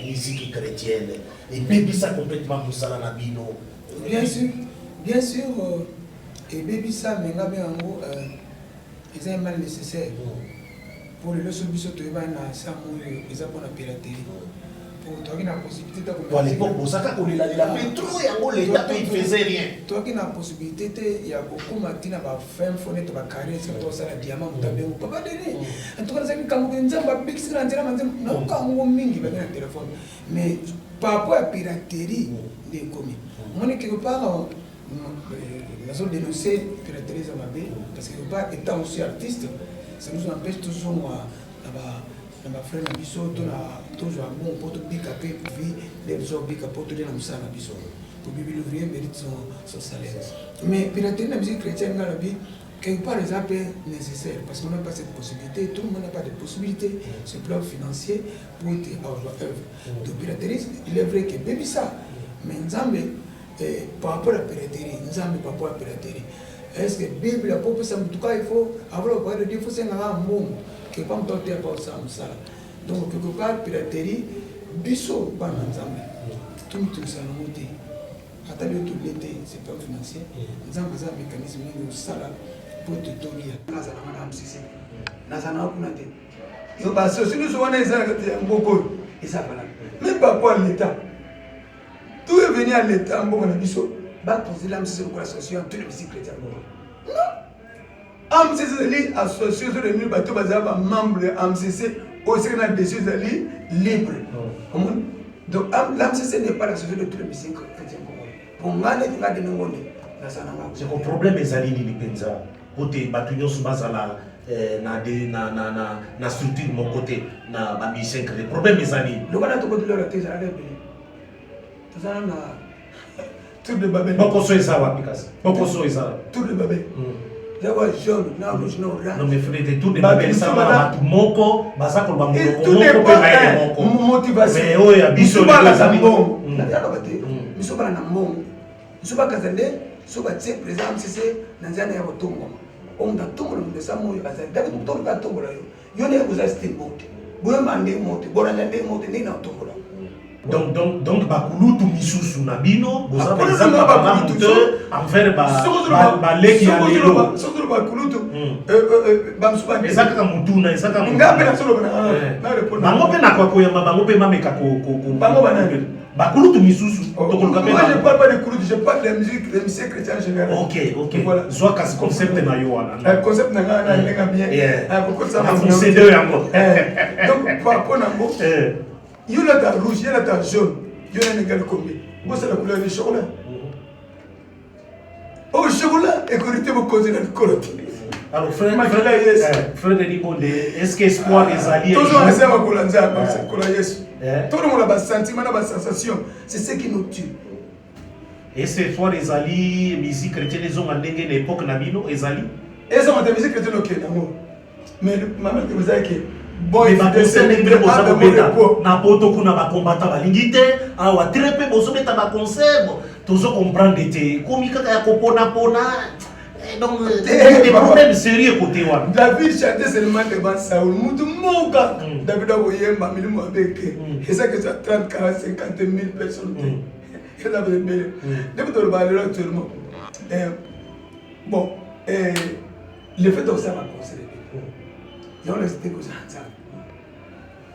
musique chretienne? Ebebisa complètement musala na bino? Bien sur, bien sur ebebisa mais nga benga yango eza un mal necessaire. Po lelo soki biso toyebani na Sam oyo eza pona piraterie. Po toyaki na possibilité te Po à l'époque bozaka kolela lela pe trop yango l'etat pe il faisait rien. Toyaki na possibilité te ya kokoma ti na ba fin fond neti ba carré esika tosala diamant moto abengo papa Denis. En tout cas nazalaki likambo ke Nzambe abikisi nga na nzela ma nzembo nayoka yango mingi baki na téléphone mais par rapport ya piraterie nde ekomi. Omoni quelque part Nazo denoncer piraterie eza mabe parce que quelque part etant aussi artiste ça nous empêche tozonga na ba Na ba frères na biso to na tozwa mbongo mpo tobika mpe vie nde biso kobika mpo tolia na mosala na biso. Tobibi l'ouvrier mérite son salaire. Mais piraterie na musique chrétienne nga lobi quelque part eza mpe nécessaire parce qu'on n'a pas cette possibilité, tout le monde n'a pas de possibilité sur le plan financier pour ete azwa œuvre. Donc piraterie, il est vrai que ebebisa, mais Nzambe eh, par rapport à piraterie, Nzambe par rapport à piraterie, est-ce que Bible po opesa motu kaka il faut avoir le parole de Dieu, il faut sengaka mbongo quelque part moto ateya pa osala mosala. Donc quelque part piraterie, biso bana Nzambe tomitungisa nango te, ata lelo tolie te, c'est pas financier. Nzambe aza mécanisme mingi osala po ete tolia. Nazalanga na MCC, nazalanga kuna te. Yo basosi nyonso wana eza na kati ya mboka oyo eza valable même par rapport à l'état. Tout est venu à l'état mboka na biso bakonzela MCC lokola association ya tous les musiques chrétiens mboka. Non, AMCC ezali association ezo réunir bato bazala bamembre ya AMCC oyo seke na dessus ezali libre. Omoni, donc l'AMCC n'est pas l'association de tous les musiques chrétiens congolais. Po ngai neti ngai Denis Ngonde nazala na ngai. Seko problème ezali nini mpenza po te bato nyonso bazala na, de, na, na, na, na structure moko te na bamusicien chrétien? Problème ezali lokola tokoti lelo te, ezalaka ebele. Tozala na Tour de Babel. Bokoso eza wapi kasi? Bokoso eza Tour de Babel eza jaune na rouge na orange. Non mais frère, Tour de Babel eza bato moko baza koloba monoko moko mpe mayele moko. Motivation. Mais oyo ya biso balaka mbongo, naloba te biso bala na mbongo, biso bakaza nde so batie président MCC na nzela na ya kotombwama. Oyo moto atombola moto esa moyo azali David. Moto oluka atombola yo, yo ndenge koza style bote, boyemba ndenge mote, bolanda ndenge mote, ndenge na otombola. Donc bakulutu misusu na bino boza baexemple ya malamu te envers baleki ya lelo. Soki oloba bakulutu bamosusu, eza kaka mutuna, eza kaka nga mpe nasoloba. Bango mpe nakoyamba bango mpe bameka. Bango banani? Bakulutu misusu tokoluka mpe. Moi, je parle pas de kulutu, je parle de musique, de musique chrétienne en général. Ok, voilà. Zwa kasi concept na yo wana. Concept na ngai na ndenge bien. Kokotisa na procédé yango. Donc par rapport nango, yo lata rouge, ye lata jaune, yo na ndenge kombi bosala couleur de chocolat. Oyo chocolat ekorite bokonzi na likolo te. Alors, frère, frère, Yesu. Frère Denis Ngonde, est-ce que espoir ezali? Tozonga se ya makolo ya Nzambe, makolo ya Yesu. Tolongola basentiment na basensation, c'est ce qui nous tue. Est-ce que espoir ezali, musique chrétienne ezonga ndenge na époque na bino ezali? Ezonga te, musique chrétienne okende yango, mais mama ezalaki baconcert ndenge bino boza kobeta na poto kuna, bakombata balingi te. Awa très mpe bozobeta baconcert, tozo comprendre te, ekomi kaka ya koponapona. Donc des problèmes sérieux côté wana. David chantait seulement devant Saoul, mutu moka. David akoyemba milimo abeke, eza que 30, 40, 50 000 personnes te, eza ebele nde toloba lelo actuellement. Bon, le fait osala baconcert ebele yango na te kozala Nzambe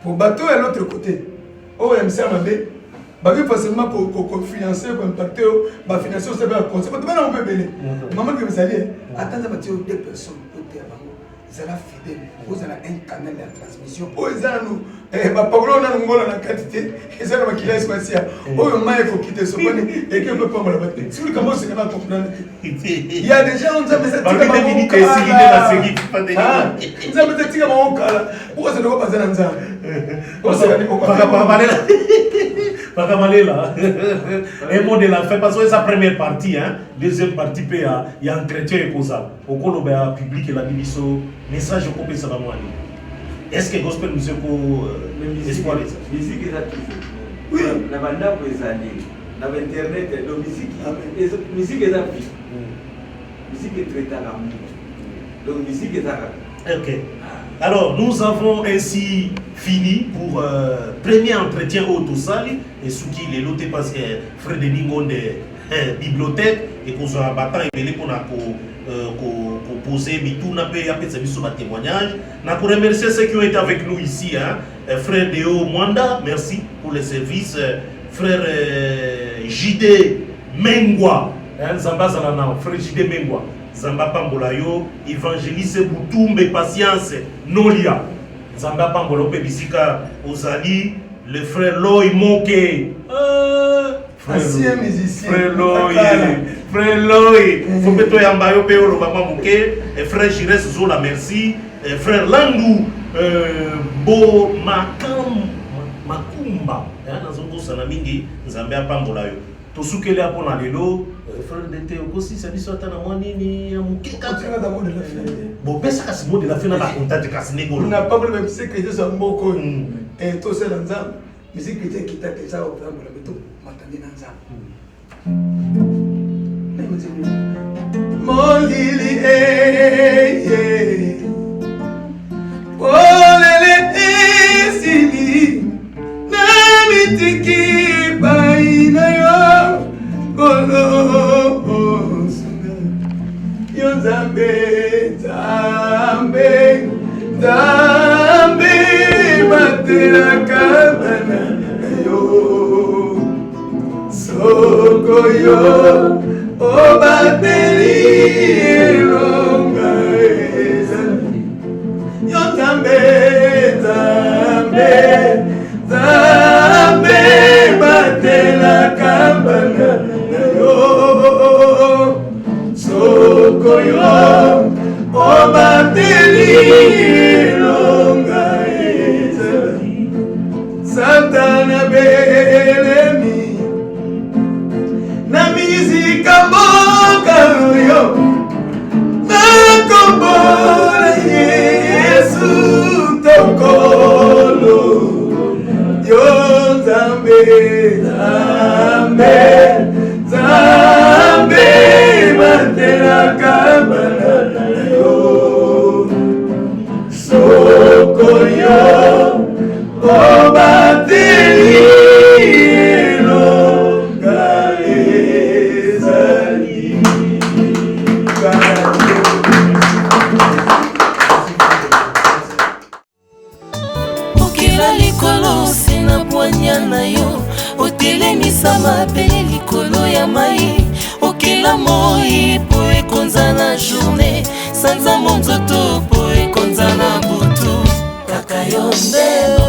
po bato ya l'autre côté oyo ya misala mabe bakoki facilement kofinance, koimpacte oyo bafinance osala ya concert. Bato bana mpe ebele mama ke ezali ata Nzambe atie yo deux personnes oteya bango, zala fidèle, ozala un canal ya transmission oyo eza nanu bapakolo nanu ngola na kati te, eza na makila Yesu Masiya oyo mai ekoki te sopani eke mpe pambola bato te. Soki likambo oseka na comprendre te, ya déjà Nzambe eza tika bango kala, Nzambe eza tika bango kala, okozala ko baza na Nzambe. Pakamalela, un mot de la fin, parce que sa première partie, hein, deuxième partie mpe ya entretien ekozala okoloba ya public elandi biso. Message okopesa bango wani, est ce que gospel music ko espoir eza? Musique eza toujours na bandako, ezali na bainternet. Donc musique eza vie, musique etraitaka mutu, donc musique eza kaka. Ok. Alors, nous avons ainsi fini pour premier entretien au Tosali et Suki les loté parce que Frère Denis Ngonde bibliothèque et qu'on soit battant ebele pour na ko poser mituna pe apesa biso ba témoignage. Na ko remercier ceux qui ont été avec nous ici, hein. Frère Deo Mwanda, merci pour les services. Frère JD Mengwa, hein, Nzambe azala na frère JD Mengwa. Nzambe apambola yo. Évangéliste Butumbe Patience Nolia. Nzambe apambola yo mpe bisika ozali. Le frère Loy Moke. Frère Ancien musicien. Frère Loy, frère Loy. Faut mpe toyamba yo mpe oloba mwa moke. Et frère Gires Zola, merci. Et frère Landou. Euh, bo makam makumba eh, nazobosana mingi nzambe apambola yo tosukeli ya mpona lelo euh, frère dete okosisa biso ata na mwa nini ya moke kaka bopesa kasi mot de la fin na bacontate kasi ndenge olobi napambola ba musique chrétien ya mboka oyo hmm. eh, tosala nzambe musique chrétien ekita te eza kopambola me tomatandi na nzambe Molili eye Polele esili Na mitiki pai na yo Kolo osunga Yo nzambe nzambe Nzambe batelaka bana na yo Soko yo obateli elonga ezali yo nzambe nzambe nzambe batelaka bana na yo soko yo obateli elonga ezali Satana belemi na mizika mboka oyo nakombola Yesu tokolo yo Nzambe Nzambe Nzambe batelaka bana na yo Soko yo obateli elonga ezali. Okela likolo se na bwanya na yo, otelemisa mabele likolo ya mai, okela moi po ekonza na journée, sanza monzoto po ekonza na butu, kaka yo nde.